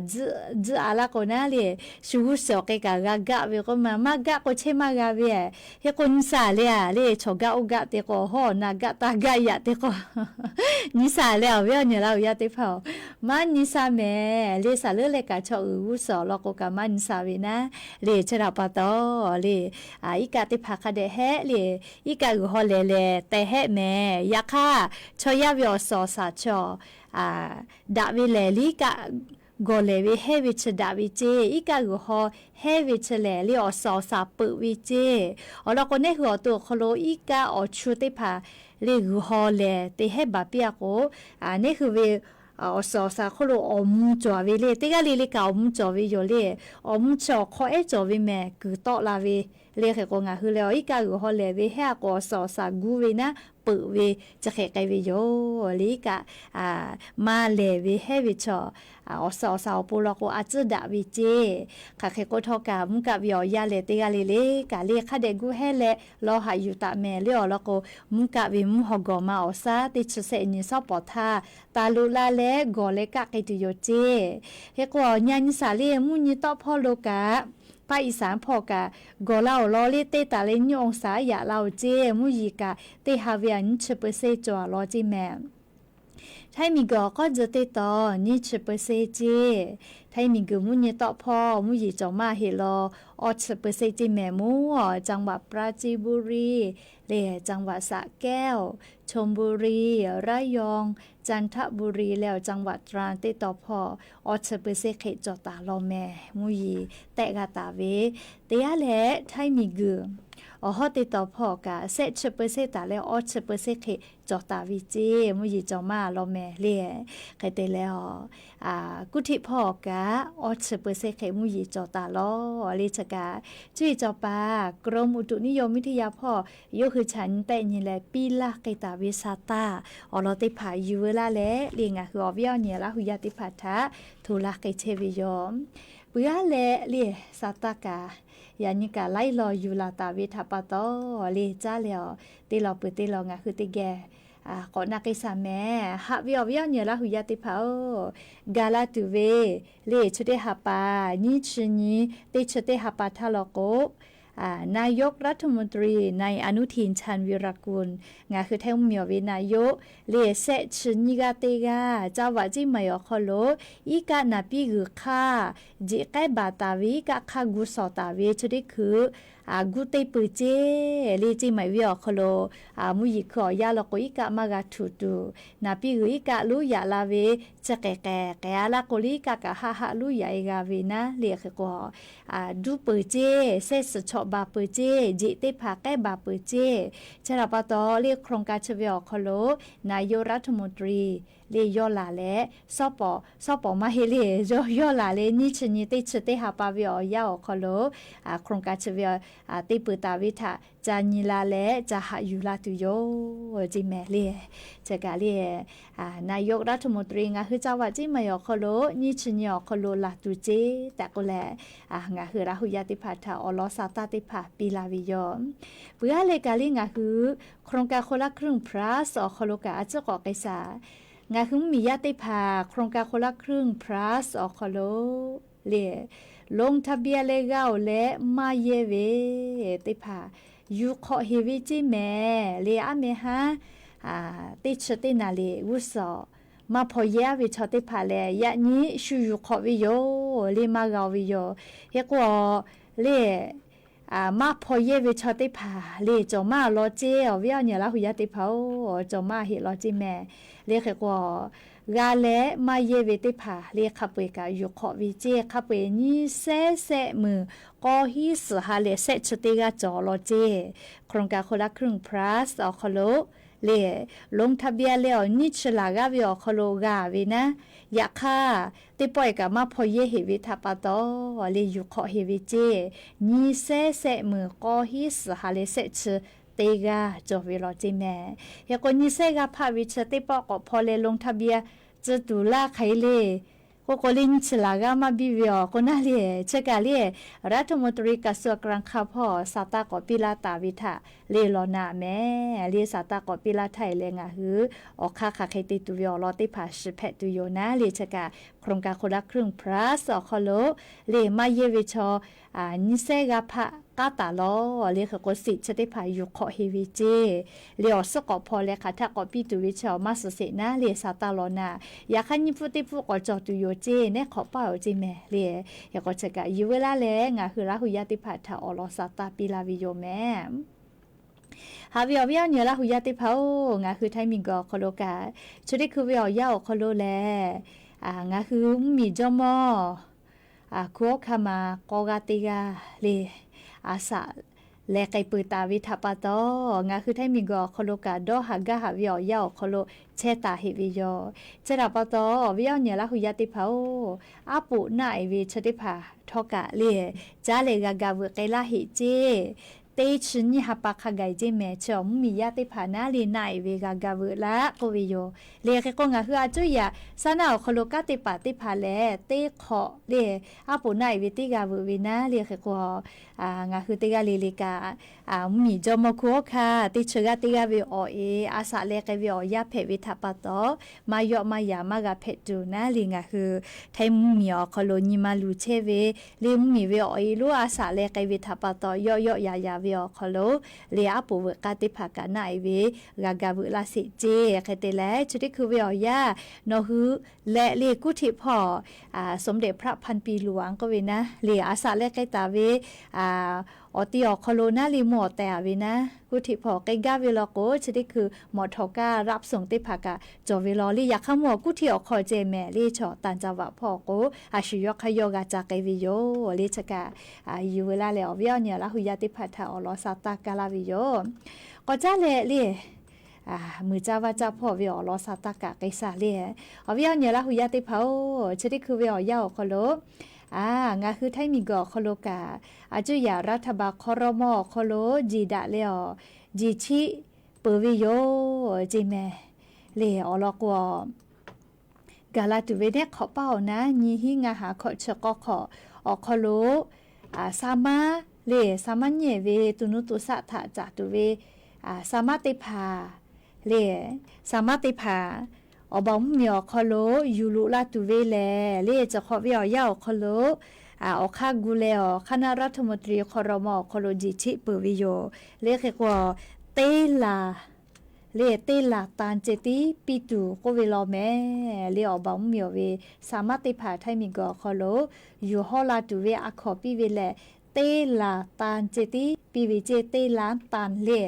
tzuhˆ a laˇ k'o naˉ le, shu g'uˇ suhˍ awˬ k'e kaꞈ g'a gaˆ ve k'oˆ ma. Maˇ gaˆ k'o chehˇ maˇ g'a ve. Hk'e k'o nyi shaˍ le a le, chaw gaˆ oˇ gaˆ te k'o, hawˉ awˬ na gaˆ taˇ gaˆ yaꞈ te k'o, nyi shaˍ leh awˬ viˉ awˬ nyi laˇ oˬ yaˇ teˇ hpaˍ-oˬ, maˇ nyi shaˍ mehˍ le. Shaˍ leuˉ leh kaꞈ chaw uiˍ g'uˇ suhˍ awˬ lawn k'o kaꞈ maˇ nyi shaˍ ve naˉ le. Chi htaꞈ pa taw le, iˉ kaˆ teˇ hpaˍ hk'a dehꞈ hehˉ le. Iˉ kaˆ g'uiˬ haw lehˬ lehˬ teh hehˆ mehˍ. Yaꞈ hk'aˇ chaw yaˇ ve awˬ suhˍ awˬ shaˍ chaw daꞈ ve lehˬ le iˉ kaˆ gawˬ lehˬ ve hehˉ ve chi daꞈ ve ceˇ. Iˉ kaˆ g'uiˬ haw hehˉ ve chi lehˬ le awˬ suhˍ awˬ shaˍ peuꞈ ve ceˇ. Awˬ lawn k'o neˉ hui awˬ to awˬ hk'aw lo iˉ kaˆ awˬ chu teˇ hpaˍ le g'uiˬ haw lehˬ te hehˉ baˬ piˇ-a k'o, neˉ hui ve awˬ suhˍ awˬ shaˍ hk'oˆ lo awˬ mvuh cawˬ ve le. Teˇ g'aˇ le le kaꞈ awˬ mvuh cawˬ ve yoˬ le. Awˬ mvuh chi awˬ hk'aw ehˉ cawˬ ve mehˬ kuiˬ tawˆ la ve le. Hk'e k'o, ngaˬ hui lehˬ iˉ kaˆ g'uiˬ haw lehˬ ve hehˉ-a k'o, awˬ suhˍ awˬ shaˍ gu ve naˉ peuꞈ ve chi hk'e k'ai ve yoˬ le. Iˉ kaˆ maˇ lehˬ ve hehˉ ve chaw, awˬ suhˍ awˬ shaˍ awˬ pon law k'o, a tcuhˉ daꞈ ve ceˇ. Hk'aˬ hk'e k'o htawˇ kaꞈ, mvuhˇ kaˆ ve awˬ yanˇ lehˬ teˇ g'aˇ le le kaꞈ le hk'a dehꞈ gu hehˉ leh lawˬ haꞈ yuˬ taˍ mehˍ le awˬ lawn k'o, mvuhˇ kaˆ ve mvuhˇ haw gawˬ ma awˬ shaˉ teˇ chi sehˆ nyi shawˉ pawˍ htaˇ, taˍ loꞈ la leh gawˬ leh kaˆ k'ai tuˬ yoˬ ceˇ. Hk'e k'o, nyi a nyi shaˍ le mvuhˇ nyi tawˆ hpawˇ lo kaꞈ, paˆ iˍ saˍ hpawˇ kaꞈ, gawˬ la awˬ lawn le teˇ taˍ leh nyiˇ องศา yaꞈ la-oˬ ceˇ. Mvuhˇ yeˬ kaꞈ teˇ ha ve a nyiˇ chi เปอร์เซ็นต์ cawˬ a law ceˇ mehˍ. Htaiˇ miˬ guiˬ awˬ k'awˇ tcuh teˇ taw nyiˇ chi เปอร์เซ็นต์ ceˇ. Htaiˇ miˬ guiˬ mvuhˇ nyi tawˆ hpawˇ mvuhˇ yeˬ cawˬ maˇ heˆ law, awˇ chi เปอร์เซ็นต์ ceˇ mehˍ mawˬ. จังหวัดปราจีนบุรี le, จังหวัดสระแก้ว ชลบุรี ระยอง จันทบุรี leh awˬ จังหวัดตรัง teˇ taw hpawˇ awˇ chi เปอร์เซ็นต์ hk'e cawˬ taˍ law mehˍ. Mvuhˇ yeˬ tehˆ g'a taˍ ve teˇ yanˇ leh, Htaiˇ miˬ guiˬ awˬ hawˉ teˇ taw hpawˇ kaꞈ, shehˆ chi เปอร์เซ็นต์ taˍ leh awˇ chi เปอร์เซ็นต์ hk'e cawˬ taˍ ve ceˇ. Mvuhˇ yeˬ cawˬ maˇ law mehˍ le. Hk'e te leh, kuˇ htiˆ hpawˇ kaꞈ awˇ chi เปอร์เซ็นต์ hk'e mvuhˇ yeˬ cawˬ taˍ law le. Chi kaꞈ, cuˇ yiˍ cawˬ paˍ กรมอุตุนิยมวิทยา hpawˇ yawˇ hui chaꞈ nyi tehˆ nyi leh piˇ laˇ k'ai taˍ ve sa taˇ awˬ lawn teˇ hpaˍ yuˬ veu laˇ leh le, ngaˬ hui awˬ viˉ awˬ nyi Laˇ hu yaˇ teˇ hpaˍ htaꞈ hto laˇ k'ai chehˇ ve yoˬ. Peuˬ aˉ leh le, sa taˇ kaꞈ yaꞈ nyi kaꞈ laiˉ law yuˬ laˬ taˍ ve htaꞈ pa taw le, caˉ leh awˬ teˇ lawn peuˬ teˇ lawn ngaˬ hui teˇ geh k'awꞈ na k'ai shaˍ mehˍ. Haꞈ ve awˬ viˉ awˬ nyi Laˇ hu yaˇ teˇ hpaˍ-oˬ, gaˬ la tuˬ ve le, chi teˇ ha pa, nyiˇ chi nyi teˇ chi teˇ ha pa htaˇ law k'o, นายกรัฐมนตรี นายอนุทิน ชาญวีรกูล ngaˬ hui Htaiˇ mvuhˇ miˬ ve นายก le, shehˆ chi nyiˇ g'aˇ teˇ g'aˇ จังหวัดเชียงใหม่ awˬ hk'aw lo iˉ kaˆ naˍ piˇ g'uiˬ hk'aˇ jeꞈ k'ehˉ baˬ taˍ ve, iˉ kaˆ hk'aˇ gu shawˍ taˍ ve chi teˇ hkui gu te peuˬ ceˇ le. Ceˇ maˬ ve awˬ hk'aw lo mvuhˇ yeˬ hkui awˬ yanˇ law k'o, iˉ kaˆ maˇ g'a htuꞈ tuˬ, naˍ piˇ g'uiˬ iˉ kaˆ lonˉ yaꞈ la ve chi k'ehˬ k'ehˬ k'ehˬ a laˇ k'o le, iˉ kaˆ kaꞈ haˆ haˆ lonˉ yaꞈ e g'a ve naˉ le. Hk'e k'o, duˇ peuˬ ceˇ, shehˆ suhˍ chawꞈ baˬ peuˬ ceˇ, jeꞈ teˇ hpaˍ k'ehˉ baˬ peuˬ ceˇ. Chi htaꞈ pa taw le, โครงการ chi ve awˬ hk'aw lo นายกรัฐมนตรี le yawˇ laˬ leh, shawˉ pawˍ shawˉ pawˍ maˇ heˆ le, yawˇ yawˇ laˬ leh nyiˇ chi nyi teˇ chi teˇ ha pa ve awˬ yanˇ awˬ hk'aw lo โครงการ chi ve te peuˬ taˍ ve htaꞈ ca nyi la leh ca haꞈ yuˬ la tuˬ yoˬ ceˇ mehˍ le. Chi kaꞈ le, นายกรัฐมนตรี ngaˬ hui จังหวัดเชียงใหม่ awˬ hk'aw lo nyiˇ chi nyi awˬ hk'aw lo laˬ tuˬ ceˇ tehꞈ k'oˆ leh, ngaˬ hui Laˇ hu yaˇ teˇ hpaˍ htaꞈ awˬ lawn sa taˇ te� hpaˍ piˇ la ve yoˬ. Peuˬ aˉ leh kaꞈ le ngaˬ hui โครงการคนละครึ่ง พลัส awˬ hk'aw lo kaꞈ a ciˉ k'awꞈ k'ai shaˍ. Ngaˬ hui mvuhˇ miˬ yaˇ teˇ hpaˍ โครงการคนละครึ่ง พลัส awˬ hk'aw lo le, ลงทะเบียน leh g'a-oˬ leh maˇ yehˇ ve teˇ hpaˍ yuˬ hk'awꞈ heˍ ve ceˇ mehˍ le. Aˉ meh haˉ teˇ chi teˇ naˍ riˍ g'uˇ suhˍ maˇ hpaw yehˇ ve chaw teˇ hpaˍ lehˬ, yaꞈ nyi shu yuˬ hk'awꞈ ve yoˬ le, maˇ g'a-oˬ ve yoˬ. Hk'e k'o le, maˇ hpaw yehˇ ve chaw teˇ hpaˍ le cawˬ maˇ law ceˇ. Awˬ viˉ awˬ nyi Laˇ hu yaˇ teˇ hpaˍ-oˬ, cawˬ maˇ heˆ law ceˇ mehˍ le. Hk'e k'o, g'a leh maˇ yehˇ ve teˇ hpaˍ le hk'a peu-eˬ kaꞈ yuˬ hk'awꞈ ve ceˇ. Hk'a peu-eˬ nyiˇ sehˉ sehˆ meunˍ k'awˇ hiˉ suhˍ ha leh shehˆ chi teˇ g'aˇ cawˬ law ceˇ. โครงการคนละครึ่ง พลัส awˬ hk'aw lo le, ลงทะเบียน leh awˬ nyiˇ chi laˬ g'aˇ ve awˬ hk'aw lo g'a ve naˉ, yaꞈ hk'aˇ teˇ pawˆ-e kaꞈ maˇ hpaw yehˇ heˍ ve htaꞈ pa taw le yuˬ hk'awꞈ heˍ ve ceˇ. Nyiˇ sehˉ sehˆ meunˍ k'awˇ hiˉ suhˍ ha leh shehˆ chi teˇ g'aˇ cawˬ ve law ceˇ mehˍ. Hk'e k'o, nyiˇ sehˉ g'aˇ hpaˆ ve chi teˇ pawˆ k'awꞈ hpaw leh ลงทะเบียน tcuh tuˬ laˇ hk'aˬ e le. K'o k'o le, nyiˇ chi laˬ g'aˇ maˇ biˇ ve awˬ k'o naˉ le, chi kaꞈ le, รัฐมนตรี กระทรวงการคลัง hpawˇ sa taˇ k'awꞈ piˇ laˇ taˍ ve htaꞈ le law na mehˍ le. Sa taˇ k'awꞈ piˇ laˇ htaˇ e leh ngaˬ hui awˬ hk'aˇ hk'aˬ hk'e te tuˬ ve awˬ lawn teˇ hpaˍ shiˍ hpehꞈ tuˬ yoˬ naˉ le. Chi kaꞈ โครงการคนละครึ่ง พลัส awˬ hk'aw lo le maˇ yehˇ ve chaw nyiˇ sehˉ g'aˇ hpaˆ k'aˉ taˍ law le. Hk'e k'o, shiˍ chi teˇ hpaˍ yuˬ hk'awꞈ heˍ ve ceˇ. Le awˬ suhˉ k'awꞈ hpaw leh hk'aˬ htaˆ k'awꞈ piˇ tuˬ ve chaw maˇ suhˍ sheˍ naˉ le, sa taˇ law na. Yaꞈ hk'aˇ nyiˇ pfuhˇ teˇ pfuhˇ k'awꞈ cawˬ tuˬ yoˬ ceˇ, nehˉ hk'awꞈ paˇ-oˬ ceˇ mehˍ le. Hk'e k'o, chi kaꞈ yuˬ veu laˇ leh ngaˬ hui Laˇ hu yaˇ teˇ hpaˍ htaꞈ awˬ lawn sa taˇ piˇ laˇ ve yoˬ mehˍ. Haꞈ ve awˬ viˉ awˬ nyi Laˇ hu yaˇ teˇ hpaˍ-oˬ, ngaˬ hui Htaiˇ miˬ guiˬ awˬ hk'aw lo kaꞈ, chi teˇ hkui ve awˬ yanˇ awˬ hk'aw lo lehˬ, ngaˬ hui mvuhˇ miˬ jawˇmawˇ คุณ Awˉ Hkaˇ ma k'awˇ g'aˇ teˇ g'aˇ le, a shaꞈ leh k'ai peuˬ taˍ ve htaꞈ pa taw, ngaˬ hui htaiˇ miˬguiˬ awˬ hk'aw lo kaꞈ dawˇ haˍ gaˇ haˍ ve awˬ yanˇ awˬ hk'aw lo chehˇ taˍ heꞈ ve yoˬ. Chi htaꞈ pa taw, awˬ viˉ awˬ nyi Laˇ hu yaˇ teˇ hpaˍ-oˬ, aˉ poꞈ naˆ-e ve chi teˇ hpaˍ htawˇ kaꞈ le, caˉ leh g'a ga veuꞈ k'ai laˇ heꞈ ceˇ. Teˇ chi nyiˇ ha pa hk'a gaˬ-e ceˇ mehˍ. Chi awˬ mvuhˇmiˬ yaˇ teˇ hpaˍ naˉ le naˆ-e ve g'a ga veuꞈ laˇ k'oˆ ve yoˬ. Le hk'e k'o, ngaˬ hui a cuˇ yaꞈ saˉ naˆ awˬ hk'aw lo kanˉ teˇ hpaˍ teˇ hpaˍ lehˬ, teˇ hk'awꞈ le aˉ poꞈ naˆ-e ve teˇ g'a veuꞈ ve naˉ le hk'e k'o, ngaˬ hui teˇ g'aˇ le le kaꞈ, mvuhˇmiˬ jawˇmawˇ hkunˉ hawˉ hkanˇ teˇ chi g'aˇ teˇ g'aˇ ve awˬ e a shaꞈ leh k'ai ve awˬ yanˇ hpehꞈ ve htaꞈ pa taw, maˇ yawˆ maˇ yaꞈ maˇ g'a hpehꞈ tuˬ naˉ le ngaˬ hui htaiˇ mvuhˇmiˬ awˬ hk'aw lo nyi ma luˬ chehˇ ve le mvuhˇmiˬ ve awˬ e lonˉ a shaꞈ leh k'ai ve htaꞈ pa taw, yawˆ yawˆ yaꞈ yaꞈ ve awˬ hk'aw lo le aˉ poꞈ veuꞈ k'aˇ teˇ hpaˍ kaꞈ naˆ-e ve g'a ga veuꞈ laˇ sheˍ ceˇ. Hk'e te leh, chi teˇ hkui ve awˬ yanˇ nawˬ hui leh le กรุงเทพ hpawˇ สมเด็จพระพันปีหลวง k'oˆ ve naˉ le a shaꞈ leh k'ai taˍ ve awˬ ti awˬ hk'aw lo naˉ le mvuhˇ awˬ tehˬ a ve naˉ กรุงเทพ hpawˇ k'ai gaˇ ve law k'o, chi teˇ hkui มอเตอร์คาร์ รับส่ง teˇ hpaˍ kaꞈ cawˬ ve law le. Yaꞈ hk'aˇ mvuhˇ กรุงเทพ awˬ hk'aw ceh mehˍ le chaw ต่างจังหวัด hpawˇ k'o, a shu yawˇ hk'aˇ yawˇ g'a ca k'ai ve yoˬ le. Chi kaꞈ yuˬ veu laˇ leh, awˬ viˉ awˬ nyi Laˇ hu yaˇ teˇ hpaˍ htaꞈ awˬ lawn sa taˇ kaˇ laˇ ve yoˬ. K'awꞈ caˉ leh le, muiˬ caˇ vaˇ caˇ hpawˇ ve awˬ lawn sa taˇ kaꞈ k'ai shaˍ le. Awˬ viˉ awˬ nyi Laˇ hu yaˇ teˇ hpaˍ-oˬ, chi teˇ hkui ve awˬ yanˇ awˬ hk'aw lo ngaˬ hui htaiˇ miˬguiˬ awˬ hk'aw lo kaꞈ, a cuˇ yaꞈ รัฐบาล ครม. awˬ hk'aw lo jeˬ daꞈ leh awˬ jeˬ chiˆ peuˬ ve yoˬ ceˇ mehˍ le. Awˬ lawn k'o, gaˬ la tuˬ ve nehˉ hk'awꞈ paˇ awˬ naˉ nyiˇ hinˉ ngaˇ ha hkawꞈ chi k'awˇ hk'awꞈ awˬ hk'aw lo, saˍ maˉ le saˍ maˉ nyi ve to nuˇ to shaˆ htaꞈ caˍ tuˬ ve saˍ maˉ teˇ hpaˍ le, saˍ maˉ teˇ hpaˍ awˬ baˬ mvuhˇmiˬ awˬ hk'aw lo yuˬ loꞈ la tuˬ ve lehˬ le, chi hk'awꞈ ve awˬ yanˇ awˬ hk'aw lo awˬ hk'aˇ gu leh awˬ คณะรัฐมนตรี ครม. awˬ hk'aw lo jeˬ chiˆ peuˬ ve yoˬ le. Hk'e k'o, teˇ laˬ le teˇ laˬ tan ceh tiˉ piˇ tuˬ k'oˆ ve law mehˍ le. Awˬ baˬ mvuhˇmiˬ awˬ ve saˍ maˉ teˇ hpaˍ htaiˇ miˬguiˬ awˬ hk'aw lo yuˬ hawˇ la tuˬ ve a hkawnˍ piˇ ve lehˬ, teˇ laˬ tan ceh tiˉ piˇ ve ceˇ, teˇ laˬ tan le.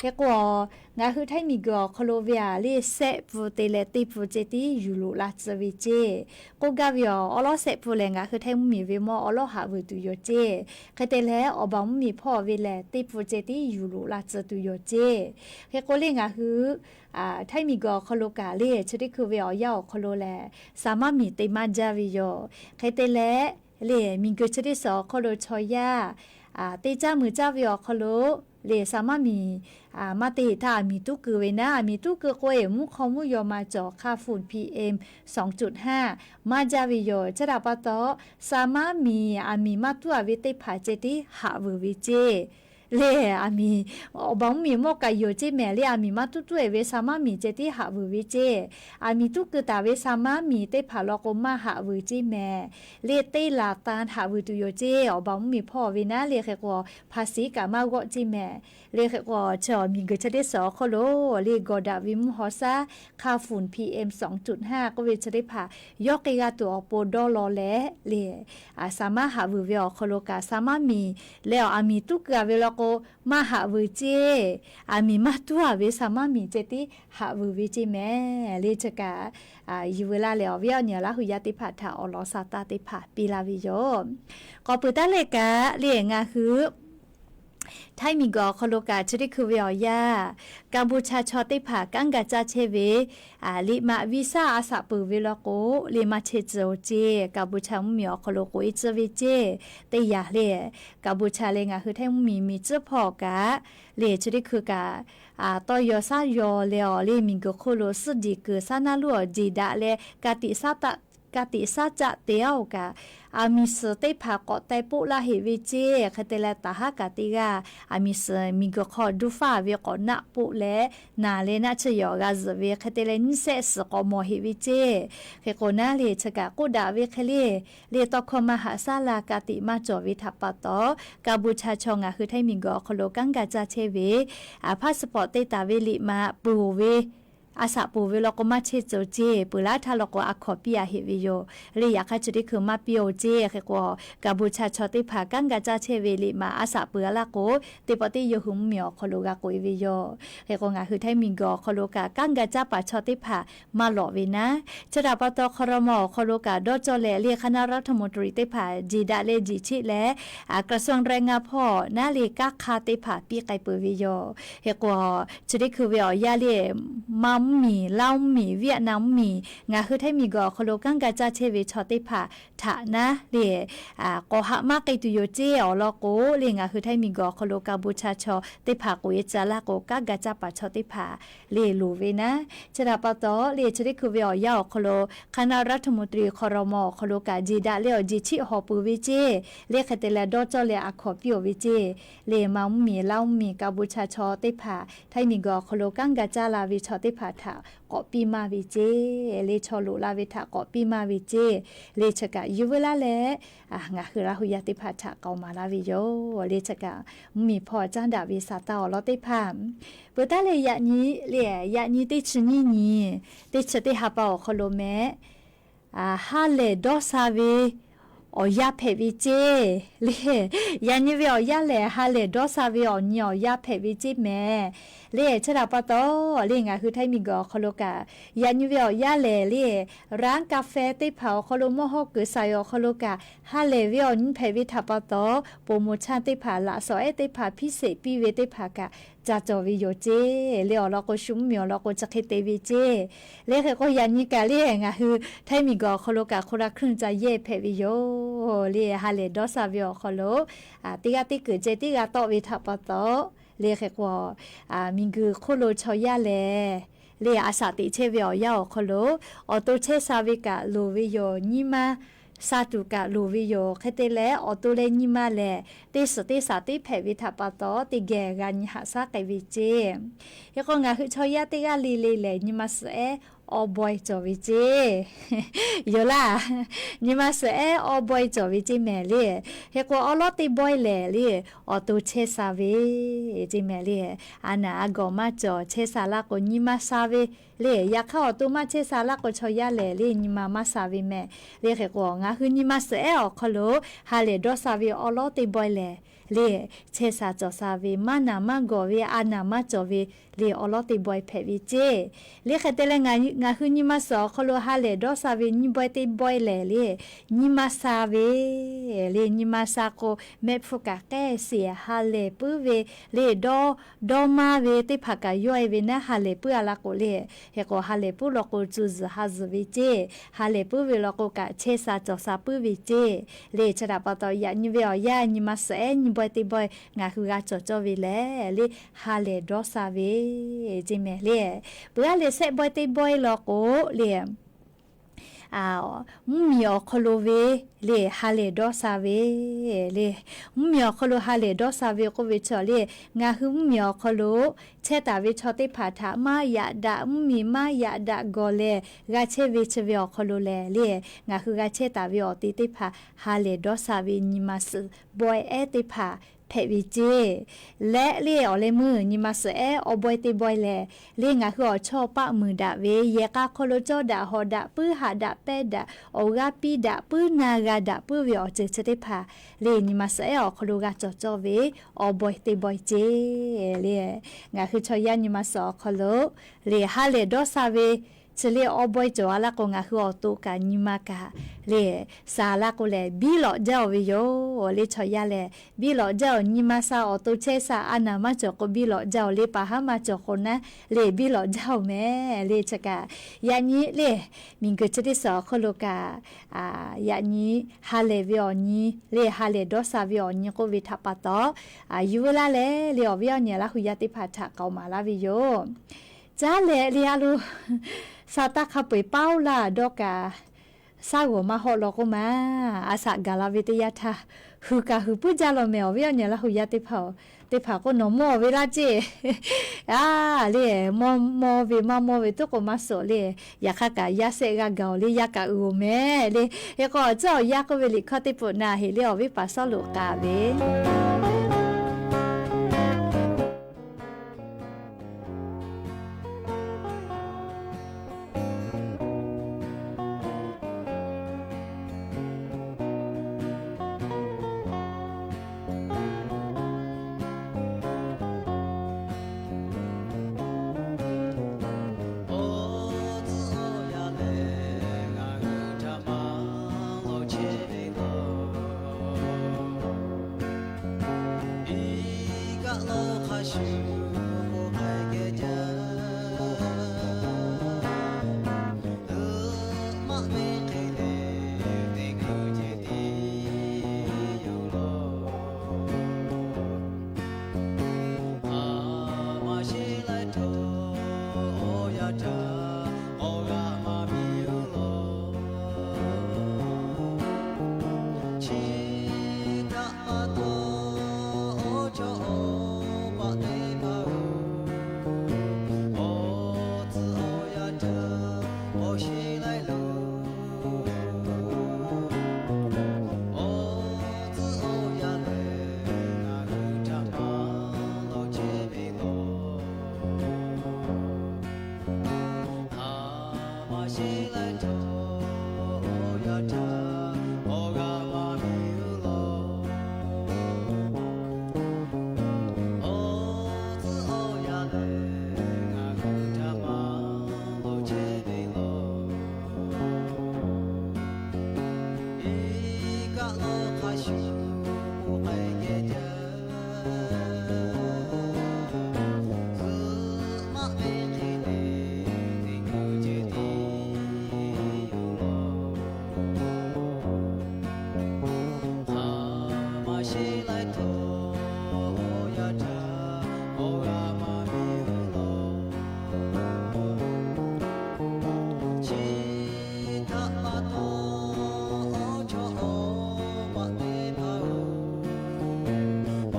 Hk'e k'o, ngaˬ hui htaiˇ miˬguiˬ awˬ hk'aw lo ve a le sehˆ pfuh te leh teˇ pfuh ceh tiˉ yuˬ loꞈ la tcuh ve ceˇ k'oˆ gaˇ ve yoˬ. Awˉ lawˉ sehˆ pfuh lehˬ, ngaˬ hui htaiˇ mvuhˇmiˬ ve mawˇ awˉ lawˉ haꞈ vuiˬ tuˬ yoˬ ceˇ. Hk'e te leh, awˬ baˬ mvuhˇmiˬ hpawˇ ve lehˬ, teˇ pfuh ceh tiˉ yuˬ loꞈ la tcuh tuˬ yoˬ ceˇ. Hk'e k'o le, ngaˬ hui htaiˇ miˬguiˬ awˬ hk'aw lo kaꞈ le, chi teˇ hkui ve awˬ yanˇ awˬ hk'aw lo lehˬ, saˍ maˉ miˬ te maˇ jaˇ ve yoˬ. Hk'e te leh, le miˬguiˬ chi teˇ suhˍ awˬ hk'aw lo chaw yaˇ teˇ caˇ muiˬ caˇ ve awˬ hk'aw lo le saˍ maˉ miˬ maˇ te heˍ htaˇ, aˬ miˍ tuˉ keu ve naˉ, aˬ miˍ tuˉ keu k'o e mvuhˇ hk'aw mvuhˇ yaw ma cawˬ hk'a funˍ PM สองจุดห้า maˇ jaˇ ve yoˬ. Chi htaꞈ pa taw, saˍ maˉ miˬ aˬ miˍ maˇ tuˉ a ve teˇ hpaˍ ceh tiˉ haꞈ vuiˬ ve ceˇ le. Aˬ miˍ, awˬ baˬ mvuhˇmiˬ mawˇ kaꞈ yoˬ ceˇ mehˍ le, aˬ miˍ maˇ tuˉ tuˉ e ve saˍ maˉ miˬ ceh tiˉ haꞈ vuiˬ ve ceˇ. Aˬ miˍ tuˉ keu taˍ ve saˍ maˉ miˬ teˇ hpaˍ law k'o maˇ haꞈ vuiˬ ceˇ mehˍ le, teˇ laˬ tan haꞈ vuiˬ tuˬ yoˬ ceˇ. Awˬ baˬ mvuhˇmiˬ hpawˇ ve naˉ le hk'e k'o, hpaˍ siˉ kaꞈ maˇ g'awˆ ceˇ mehˍ le. Hk'e k'o, chi miˬguiˬ chi teˇ suhˍ awˬ hk'aw lo le gawˬ daꞈ ve mvuhˇ haw shaˉ hk'a funˍ PM สองจุดห้า k'oˆ ve chi teˇ hpaˍ yawˇ k'ai g'a tuˬ awˬ pon dawˇ law leh le, saˍ maˉ haꞈ vuiˬ ve awˬ hk'aw lo kaꞈ saˍ maˉ miˬ leh awˬ aˬ miˍ tuˉ keu a ve law k'o maˇ haꞈ vuiˬ ceˇ. Aˬ miˍ maˇ tuˉ a ve saˍ maˉ miˬ ceh tiˉ haꞈ vuiˬ ve ceˇ mehˍ le. Chi kaꞈ yuˬ veu laˇ leh, awˬ viˉ awˬ nyi Laˇ hu yaˇ teˇ hpaˍ htaꞈ awˬ lawn sa taˇ teˇ hpaˍ piˇ laˇ ve yoˬ. K'awꞈ peuˬ taˉ leh kaꞈ le, ngaˬ hui htaiˇ miˬguiˬ awˬ hk'aw lo kaꞈ chi teˇ hkui ve awˬ yanˇ, Kaˍbuˍchaˍ chaw teˇ hpaˍ kanˉ ga caˇ chehˇ ve liꞈ maꞈ viˉ shaˉ a shaꞈ peuˬ ve law k'o, le maˇ chehˇ tcuh oˬ ceˇ. Kaˍbuˍchaˍ mvuhˇmiˬ awˬ hk'aw lo k'oꞈ e tcuh ve ceˇ. Teˇ yanˇ le, Kaˍbuˍchaˍ leh ngaˬ hui htaiˇ mvuhˇmiˬ miˬ tcuhˉ hpawˇ kaꞈ le, chi teˇ hkui kaꞈ tawˇ yaw shaˉ yaw leh awˬ le miˬguiˬ hk'oˆ lo suhˉ jeˬ kuiˬ shaˉ naˉ lonˉ awˬ jeˬ daꞈ leh ka tiꞈ shaˉ taˆ ka tiꞈ shaˉ caˆ te-a oˬ kaꞈ, aˬ miˍ suhˍ teˇ hpaˍ k'awꞈ teh poˆ laˇ heꞈ ve ceˇ. Hk'e te leh, taˍ haˉ kaꞈ teˇ g'aˇ aˬ miˍ suhˍ miˬguiˬ hk'aw duˇ faˇ ve k'awꞈ naˆ poˆ leh, naˬ leh naˆ tsuhˇ yawˬ g'a zuhꞈ ve. Hk'e te leh, nyiˇ shehˆ suhˍ k'awꞈ mawˬ heꞈ ve ceˇ. Hk'e k'o naˉ le, chi kaꞈ k'oˆ daꞈ ve hk'e le, le tawˇ hkawˇ maˇ haꞈ shaˉ la ka tiꞈ maˇ cawˬ ve htaꞈ pa taw, Kaˍbuˍchaˍ chaw ngaˬ hui htaiˇ miˬguiˬ awˬ hk'aw lo kanˉ ga caˇ chehˇ ve, passport te taˍ ve liꞈ maꞈ peuˬ ve a shaꞈ poˬ ve law k'o maˇ chehˇ cawˬ ceˇ, peuˬ laˇ htaˇ law k'o a hkawˍ piˇ a heꞈ ve yoˬ. Le yaꞈ hk'aˇ chi teˇ hkui maˇ piˇ-oˬ ceˇ. Hk'e k'o, kaˍ bon cha chaw teˇ hpaˍ kanˉ ga caˇ chehˇ ve liꞈ maˬ a shaꞈ peuˬ a laˇ k'o, teˇ pawˆ teˇ yawˇ hui mvuhˇmiˬ awˬ hk'aw lo g'a k'oꞈ-e ve yoˬ. Hk'e k'o, ngaˬ hui htaiˇ miˬguiˬ awˬ hk'aw lo kaꞈ kanˉ ga caˇ paˍ chaw teˇ hpaˍ maˇ lawꞈ ve naˉ, chi htaꞈ pa taw hk'aw raw ma awˬ hk'aw lo kaꞈ dawˇ cawˇ leh le คณะรัฐมนตรี teˇ hpaˍ jeˬ daꞈ leh jeˬ cheˆ leh, กระทรวงแรงงาน hpawˇ naˉ le kanˉ hk'aˇ teˇ hpaˍ piˇ k'ai peuˬ ve yoˬ. Hk'e k'o, chi teˇ hkui ve awˬ yanˇ le Manˇ mvuhˇmiˬ, Laˇ mvuhˇmiˬ, Vietnam mvuhˇmiˬ, ngaˬ hui htaiˇ miˬguiˬ awˬ hk'aw lo kanˉ ga caˇ chehˇ ve chaw teˇ hpaˍ htaꞈ naˉ le k'awꞈ haꞈ maˇ k'ai tuˬ yoˬ ceˇ awˬ lawn k'o, le ngaˬ hui htaiˇ miˬguiˬ awˬ hk'aw lo kaˍ bon cha chaw teˇ hpaˍ k'oꞈ-e tcuh laˇ k'o, kanˉ ga caˇ paˍ chaw teˇ hpaˍ le loˍ ve naˉ, chi htaꞈ pa taw le chi teˇ hkui ve awˬ yanˇ awˬ hk'aw lo คณะรัฐมนตรี hk'aw raw ma awˬ hk'aw lo kaꞈ jeˬ daꞈ leh awˬ jeˬ cheˆ hawˬ peuˬ ve ceˇ. Le hk'e te leh dawˇ cawˇ leh a hkawˍ piˇ-oˬ ve ceˇ. Le Manˇ mvuhˇmiˬ, Laˇ mvuhˇmiˬ, kaˍ bon cha chaw teˇ hpaˍ htaiˇ miˬguiˬ awˬ hk'aw lo kanˉ ga caˇ la ve chaw teˇ hpaˍ htaꞈ k'awꞈ piˇ maˇ ve ceˇ. Le chaw loꞈ la ve htaꞈ k'awꞈ piˇ maˇ ve ceˇ. Le chi kaꞈ yuˬ veu laˇ leh, ngaˬ hui Laˇ hu yaˇ teˇ hpaˍ htaꞈ k'aoˍ maˍ laˇ ve yoˬ. Le chi kaꞈ mvuhˇmiˬ hpawˇ caˉ daꞈ ve saˍ taˇ awˬ lawn teˇ hpaˍ peuˬ taˉ leh, yaꞈ nyi le, yaꞈ nyi teˇ chi nyiˇ nyi, teˇ chi teˇ ha pa awˬ hk'aw lo meh ha lehˬ dawˇ sha ve awˬ yanˇ hpehꞈ ve ceˇ. Le yaꞈ nyi ve awˬ yanˇ lehˬ ha lehˬ dawˇ sha ve awˬ nyi awˬ yanˇ hpehꞈ ve ceˇ mehˍ. Le chi htaꞈ pa taw le ngaˬ hui htaiˇ miˬguiˬ awˬ hk'aw lo kaꞈ, yaꞈ nyi ve awˬ yanˇ lehˬ le ร้านกาแฟ teˇ hpaˍ awˬ hk'aw lo, mawˇ hawˉ kuiˬ saˍ yoˬ awˬ hk'aw lo kaꞈ, ha lehˬ ve awˬ nyi hpehꞈ ve htaꞈ pa taw, โปรโมชั่น teˇ hpaˍ, laꞈ shawnˍ ehˉ teˇ hpaˍ, พิเศษ piˇ ve teˇ hpaˍ kaꞈ ca cawˬ ve yoˬ ceˇ. Le awˬ lawn k'o, shu mvuhˇmiˬ awˬ lawn k'o chi hk'e te ve ceˇ. Le hk'e k'o, yaꞈ nyi kaꞈ le ngaˬ hui htaiˇ miˬguiˬ awˬ hk'aw lo kaꞈ คนละครึ่งจะแย่ hpehꞈ ve yoˬ. Le ha lehˬ dawˇ sha ve awˬ hk'aw lo teˇ g'aˇ teˇ kuiˬ ceh tiˉ g'a tawˆ ve htaꞈ pa taw, le hk'e k'o, miˬguiˬ hk'oˆ lo chaw yaˇ lehˬ le a shaꞈ teꞈ chehˇ ve awˬ yanˇ awˬ hk'aw lo awˬ to chehˇ sha ve kaꞈ loˍ ve yoˬ. Nyi ma sha tuˬ kaꞈ loˍ ve yoˬ. Hk'e te leh, awˬ to leh nyi ma lehˬ teˇ suhˍ teˇ shaˍ teˇ hpehꞈ ve htaꞈ pa taw, teˇ geh g'a nyi haꞈ shaˉ k'ai ve ceˇ. Hk'e k'o, ngaˬ hui chaw yaˇ teˇ g'aˇ le le lehˬ, nyi ma suhˍ ehˉ awˬ bawehˇ cawˬ ve ceˇ. Yoˬ laˇ, nyi ma suhˍ ehˉ awˬ bawehˇ cawˬ ve ceˇ mehˍ le. Hk'e k'o, awˉ lawˉ teˇ bawehˇ lehˬ le, awˬ to chehˇ sha ve ceˇ mehˍ le. A naˬ a gawˬ maˇ cawˬ, chehˇ sha laˇ k'o nyi ma sha ve le. Yaꞈ hk'aˇ, awˬ to maˇ chehˇ sha laˇ k'o, chaw yaˇ lehˬ le nyi ma maˇ sha ve mehˍ le. Hk'e k'o, ngaˬ hui nyi ma suhˍ ehˉ awˬ hk'aw lo ha lehˬ dawˇ sha ve awˉ lawˉ teˇ bawehˇ lehˬ le, chehˇ sha cawˬ sha ve, maˇ naˬ maˇ gawˬ ve, a naˬ maˇ cawˬ ve le, awˉ lawˉ teˇ bawehˇ hpehꞈ ve ceˇ. Le hk'e te leh, ngaˬ hui nyi ma suhˍ awˬ hk'aw lo ha lehˬ dawˇ sha ve nyiˇ bawehˇ teˇ bawehˇ lehˬ le, nyi ma sha ve le. Nyi ma sha k'o, mehˆ hpfuhˇ kaꞈ k'ehˆ sheˍ, ha lehˬ puiˉ ve le, dawˇ dawˇ maˇ ve teˇ hpaˍ kaꞈ yawˇ e ve naˉ, ha lehˬ puiˉ a laˇ k'o le. Hk'e k'o, ha lehˬ puiˉ law k'o, tcuh zuhˬ ha zuhˬ ve ceˇ. Ha lehˬ puiˉ ve law k'o kaꞈ, chehˇ sha cawˬ sha puiˉ ve ceˇ. Le chi htaꞈ pa taw, yaꞈ nyi ve awˬ yanˇ nyi ma suhˍ ehˉ nyiˇ bawehˇ teˇ bawehˇ ngaˬ hui g'a cawˬ cawˇ ve lehˬ le, ha lehˬ dawˇ sha ve ceˇ mehˍ le. Peuˬ aˉ le, shehˆ bawehˇ teˇ bawehˇ law k'o le, mvuhˇmiˬ awˬ hk'aw lo ve le, ha lehˬ dawˇ sha ve le. Mvuhˇmiˬ awˬ hk'aw lo ha lehˬ dawˇ sha ve k'oˆ ve chaw le, ngaˬ hui mvuhˇmiˬ awˬ hk'aw lo chehˇ taˍ ve chaw teˇ hpaˍ htaꞈ maˇ yaꞈ daꞈ, mvuhˇmiˬ maˇ yaꞈ daꞈ gawˬ lehˬ g'a chehˇ ve chi ve awˬ hk'aw lo lehˬ le, ngaˬ hui g'a chehˇ taˍ ve awˬ te teˇ hpaˍ ha lehˬ dawˇ sha ve nyi ma suhˍ bawehˇ ehˉ teˇ hpaˍ hpehꞈ ve ceˇ. Leh le awˬ leh meuˇ nyi ma suhˍ ehˉ awˬ bawehˇ teˇ bawehˇ lehˬ le, ngaˬ hui awˬ chawˇ paˆ muiˬ daꞈ ve, yehˬ k'a hk'aw lo cawˇ daꞈ, hawˍ daꞈ puiˉ, haꞈ daꞈ pehnˇ daꞈ, awˬ g'aˇ piˇ daꞈ puiˉ, na g'a daꞈ puiˉ ve awˬ ceuˬ chi teˇ hpaˍ le, nyi ma suhˍ ehˉ awˬ hk'aw lo g'a cawˬ cawˇ ve awˬ bawehˇ teˇ bawehˇ ceˇ le. Ngaˬ hui chaw yaˇ nyi ma suhˍ awˬ hk'aw lo le, ha lehˬ dawˇ sha ve chi le awˬ bawehˇ cawˬ a laˇ k'o, ngaˬ hui awˬ to kaꞈ nyi ma kaꞈ le, sha laˇ k'o lehˬ, biˇ lawꞈ jaˇ-oˬ ve yoˬ le. Chaw yaˇ lehˬ biˇ lawꞈ jaˇ-oˬ, nyi ma sha awˬ to chehˇ sha a naˬ maˇ cawˬ k'o, biˇ lawꞈ jaˇ-oˬ le. Paˍ haˉ maˇ cawˬ k'o naˉ le, biˇ lawꞈ jaˇ-oˬ mehˍ le. Chi kaꞈ yaꞈ nyi le, miˬguiˬ chi teˇ suhˍ awˬ hk'aw lo kaꞈ yaꞈ nyi ha lehˬ ve awˬ nyi le, ha lehˬ dawˇ sha ve awˬ nyi k'oˆ ve htaꞈ pa taw, yuˬ veu laˇ leh le, awˬ viˉ awˬ nyi Laˇ hu yaˇ teˇ hpaˍ htaꞈ k'aoˍ maˍ laˇ ve yoˬ. Caˉ leh le, a lo, sha taˇ hk'a peu-eˬ paˉ-oˆ laˇ dawˇ kaꞈ, shaˉ g'awˬ maˇ hawˆ law k'oˆ ma, a shaꞈ gaˬ la ve teˇ yanˇ htaˇ, huiˬ kaꞈ huiˬ puiˉ jaˇ law mehˍ. Awˬ viˉ awˬ nyi Laˇ hu yaˇ teˇ hpaˍ teˇ hpaˍ k'o, nawˬ mawˇ ve laˇ ceˇ. A le, mawˇ mawˇ ve maˇ mawˇ ve tuˉ k'o maˇ suhˍ le. Yaꞈ hk'aˇ kaꞈ yaˇ shehˆ g'a gaˬ-oˬ le, yaˇ kaꞈ uiˍ-oˬ mehˍ le. Hk'e k'o, awˬ ceuˬ awˬ yaˇ k'oˆ ve liꞈ hkawˇ teˇ peuˬ na heꞈ le, awˬ viˉ paˍ Sawˉluꞈ k'aˍ ve shu k'oˆ k'ai geh jaˇ, leuˆ maˆ ve hk'e leh teˇ hkui ceh tiˉ yoˬ law. Hk'aˬ ma sheˍ laiˉ htawˇ awˬ yanˇ htaˇ awˬ g'aˇ maˇ miˬ yoˬ law. Chi htaꞈ pa taw, awˬ chawˇ awˬ paˆ teˇ hpaˍ-oˬ, awˬ tcuhˉ awˬ yanˇ htaˇ awˬ sheˍ laiˉ lo, awˬ tcuhˉ awˬ yanˇ lehˬ ngaˬ hui htaꞈ maˇ lawˬ chehˇ ve law. Hk'aˬ ma sheˍ laiˉ htawˇ awˬ yanˇ htaˇ awˬ g'aˇ maˇ miˬ yoˬ law. Awˬ tcuhˉ awˬ yanˇ lehˬ ngaˬ hui htaꞈ maˇ lawˬ chehˇ ve law. Iˉ kaˆ lawˇ hk'a shuˍ k'oˆ k'ai geh jaˇ, zuhꞈ maˆ ve hk'e leh teˇ hkui ceh tiˉ yoˬ law. Hk'aˬ ma sheˍ laiˉ htawˇ awˬ yanˇ htaˇ awˬ g'aˇ maˇ miˬ yoˬ law. Chi htaꞈ pa taw, awˬ chawˇ awˬ paˆ teˇ hpaˍ-oˬ,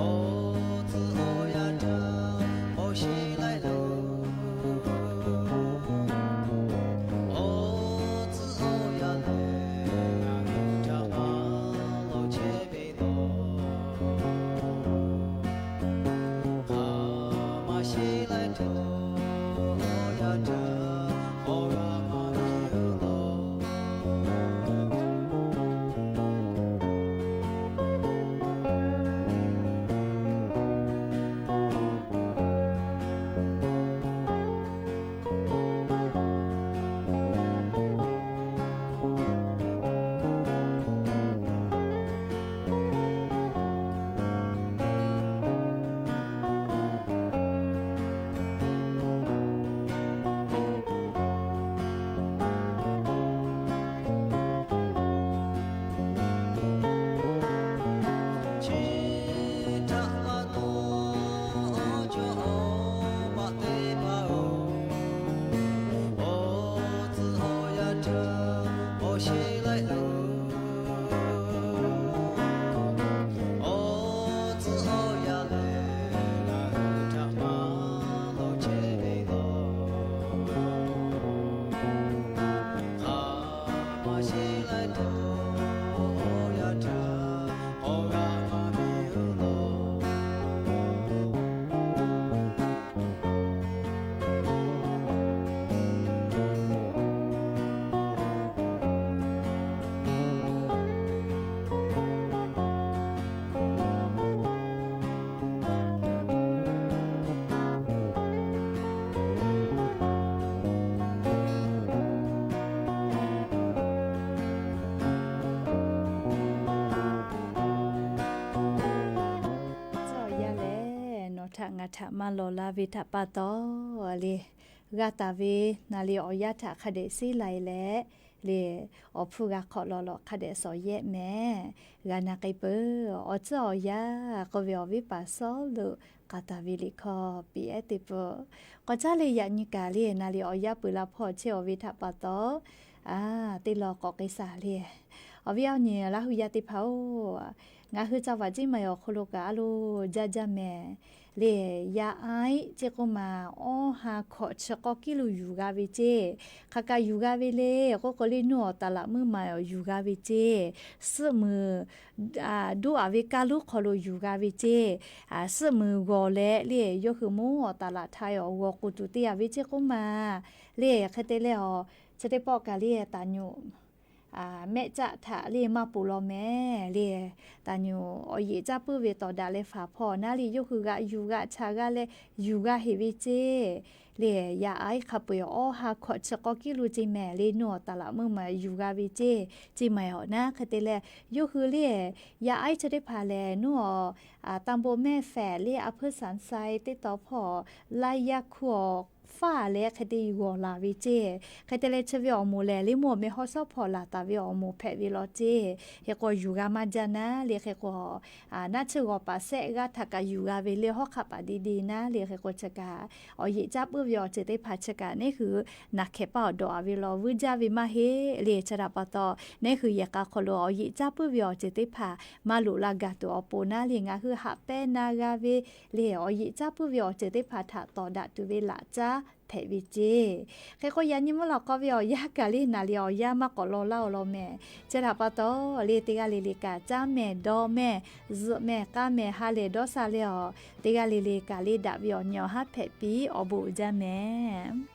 awˬ tcuhˉ awˬ yanˇ htaˇ awˬ sheˍ laiˉ lo, awˬ tcuhˉ awˬ yanˇ lehˬ ngaˬ hui htaꞈ maˇ lawˬ chehˇ ve law. Hk'aˬ ma sheˍ laiˉ htawˇ awˬ yanˇ htaˇ awˬ g'aˇ maˇ miˬ yoˬ law. Chi htaꞈ pa taw, awˬ chawˇ awˬ paˆ teˇ hpaˍ-oˬ, awˬ tcuhˉ awˬ yanˇ htaˇ awˬ sheˍ laiˉ lo, awˬ tcuhˉ awˬ yanˇ lehˬ ngaˬ hui htaꞈ maˇ lawˬ chehˇ ve law. Hk'aˬ ma sheˍ laiˉ htawˇ awˬ yanˇ htaˇ awˬ g'aˇ maˇ miˬ yoˬ law. Tcuhˉ awˬ yanˇ lehˬ, nawˬ htaꞈ ngaˬ htaꞈ maˇ lawˬ la ve htaꞈ pa taw le, g'a taˍ ve naˍ riˍ awˬ yanˇ htaꞈ hk'a dehꞈ seˉ la e leh le, awˬ hpfuhˇ g'a hk'awꞈ lawꞈ lawꞈ hk'a dehꞈ sawꞈ yehˆ mehˍ. G'a na k'ai peuˬ. Awˬ tcuhˉ awˬ yanˇ k'oˆ ve awˬ viˉ paˍ Sawˉluꞈ k'a taˍ ve liꞈ hkawˇ piˇ ehˉ teˇ peuˬ. K'awꞈ caˉ le yaꞈ nyi kaꞈ le, naˍ riˍ awˬ yanˇ peuˬ la hpawˇ chehˇ awˬ ve htaꞈ pa taw, a, teˇ law k'awꞈ k'ai shaˍ le. Awˬ viˉ awˬ nyi Laˇ hu yaˇ teˇ hpaˍ-oˬ, ngaˬ hui ca vaꞈ ceˇ ma e awˬ hk'aw lo kaꞈ a lo jaˇ jaˇ mehˍ. Le, yaˇ a iˉ ceˇ k'oˆ ma, awˇ ha hkawꞈ chi k'awˇ kiˉ lo yuˬ g'a ve ceˇ, hk'aˬ kaꞈ yuˬ g'a ve le k'oˆ k'o le, nuˇ awˬ taˍ laꞈ meuˇ ma awˬ yuˬ g'a ve ceˇ, suhˆ meuˍ duˇ aꞈ ve kaˇ luˉ hk'aw lo yuˬ g'a ve ceˇ, suhˆ meuˍ g'awˬ leh le, yawˇ hui meuˇ awˬ taˍ laꞈ htaꞈ awˬ g'awˬ k'oˍ tuˬ te yaꞈ ve ceˇ k'oˆ ma. Le, hk'e te leh a, chi teˇ pawˆ kaꞈ le taˍ nyoꞈ mehˆ caˆ htaꞈ le maˇ poˬ law mehˍ le. Taˍ nyuˬ awˬ yeꞈ caˇ puiˉ ve tawˍ daꞈ leh faˍ hpawˇ naˉ le, yawˇ hui g'aꞈ yuˬ g'aꞈ chaꞈ g'a leh yuˬ g'a heˍ ve ceˇ. Le yaˇ aiˉ hk'a peu-eˬ awˬ ha hkawꞈ chi k'awꞈ kiˇ lo ceˇ mehˍ le, nuˇ awˬ taˍ laꞈ meuˇ maˍ yuˬ g'a ve ceˇ, ceˇ maˍ awˬ naˉ hk'e te leh, yawˇ hui le yaˇ aiˉ chi teˇ hpaˍ lehˬ, nuˇ awˬ tanˍ bon mehˆ fehꞈ le a hpuiˇ saˍ sai teˇ taw hpawˇ laiˇ yaˇ hkuˇ awˬ faˇ leh hk'e te g'awˬ laˬ ve ceˇ. Hk'e te leh chi ve awˬ moˍ lehˬ, le mvuhˇ awˬ meh hawˉ shawˉ hpawˇ laˬ taˍ ve awˬ moˍ hpehꞈ ve law ceˇ. Hk'e k'o yuˬ g'a maˇ jaˇ naˉ le, hk'e k'o naˆ tsuhˇ g'awˬ paˍ sehˆ g'aˇ htaꞈ kaꞈ yuˬ g'a ve le, hawˉ hk'aˆ paˍ de de naˉ le, hk'e k'o chi kaꞈ awˬ yeꞈ caˇ puiˉ ve awˬ ceuˬ teˇ hpaˍ chi kaꞈ neˉ hui naˬ hkehˍ paˇ awˬ dawꞈ a ve law vuiˇ jaˇ ve maˇ heˆ le. Chi htaꞈ pa taw, neˉ hui yehˬ k'a hk'aw lo awˬ yeꞈ caˇ puiˉ ve awˬ ceuˬ teˇ hpaˍ maˇ loꞈ la gaˬ tuˬ awˬ pon naˉ le, ngaˬ hui haꞈ pehnˇ na g'a ve le, awˬ yeꞈ caˇ puiˉ ve awˬ ceuˬ teˇ hpaˍ htaꞈ tawˍ daꞈ tuˬ ve laꞈ caˉ hpehꞈ ve ceˇ. Hk'e k'o yaꞈ nyi mvuhˇ lawˬ k'aw ve awˬ yanˇ kaꞈ le naˍ le awˬ yanˇ maˇ k'awꞈ law laˇ-oˬ law mehˍ. Chi htaꞈ pa taw le, teˇ g'aˇ le le kaꞈ caˉ mehˍ, dawˇ mehˍ, zuhꞈ mehˍ, k'aˇ mehˍ, ha lehˬ dawˇ sha leh awˬ, teˇ g'aˇ le le kaꞈ le daꞈ ve awˬ nyi awˬ haˉ hpehꞈ piˇ awˬ bon uiˍ jaˇ mehˍ.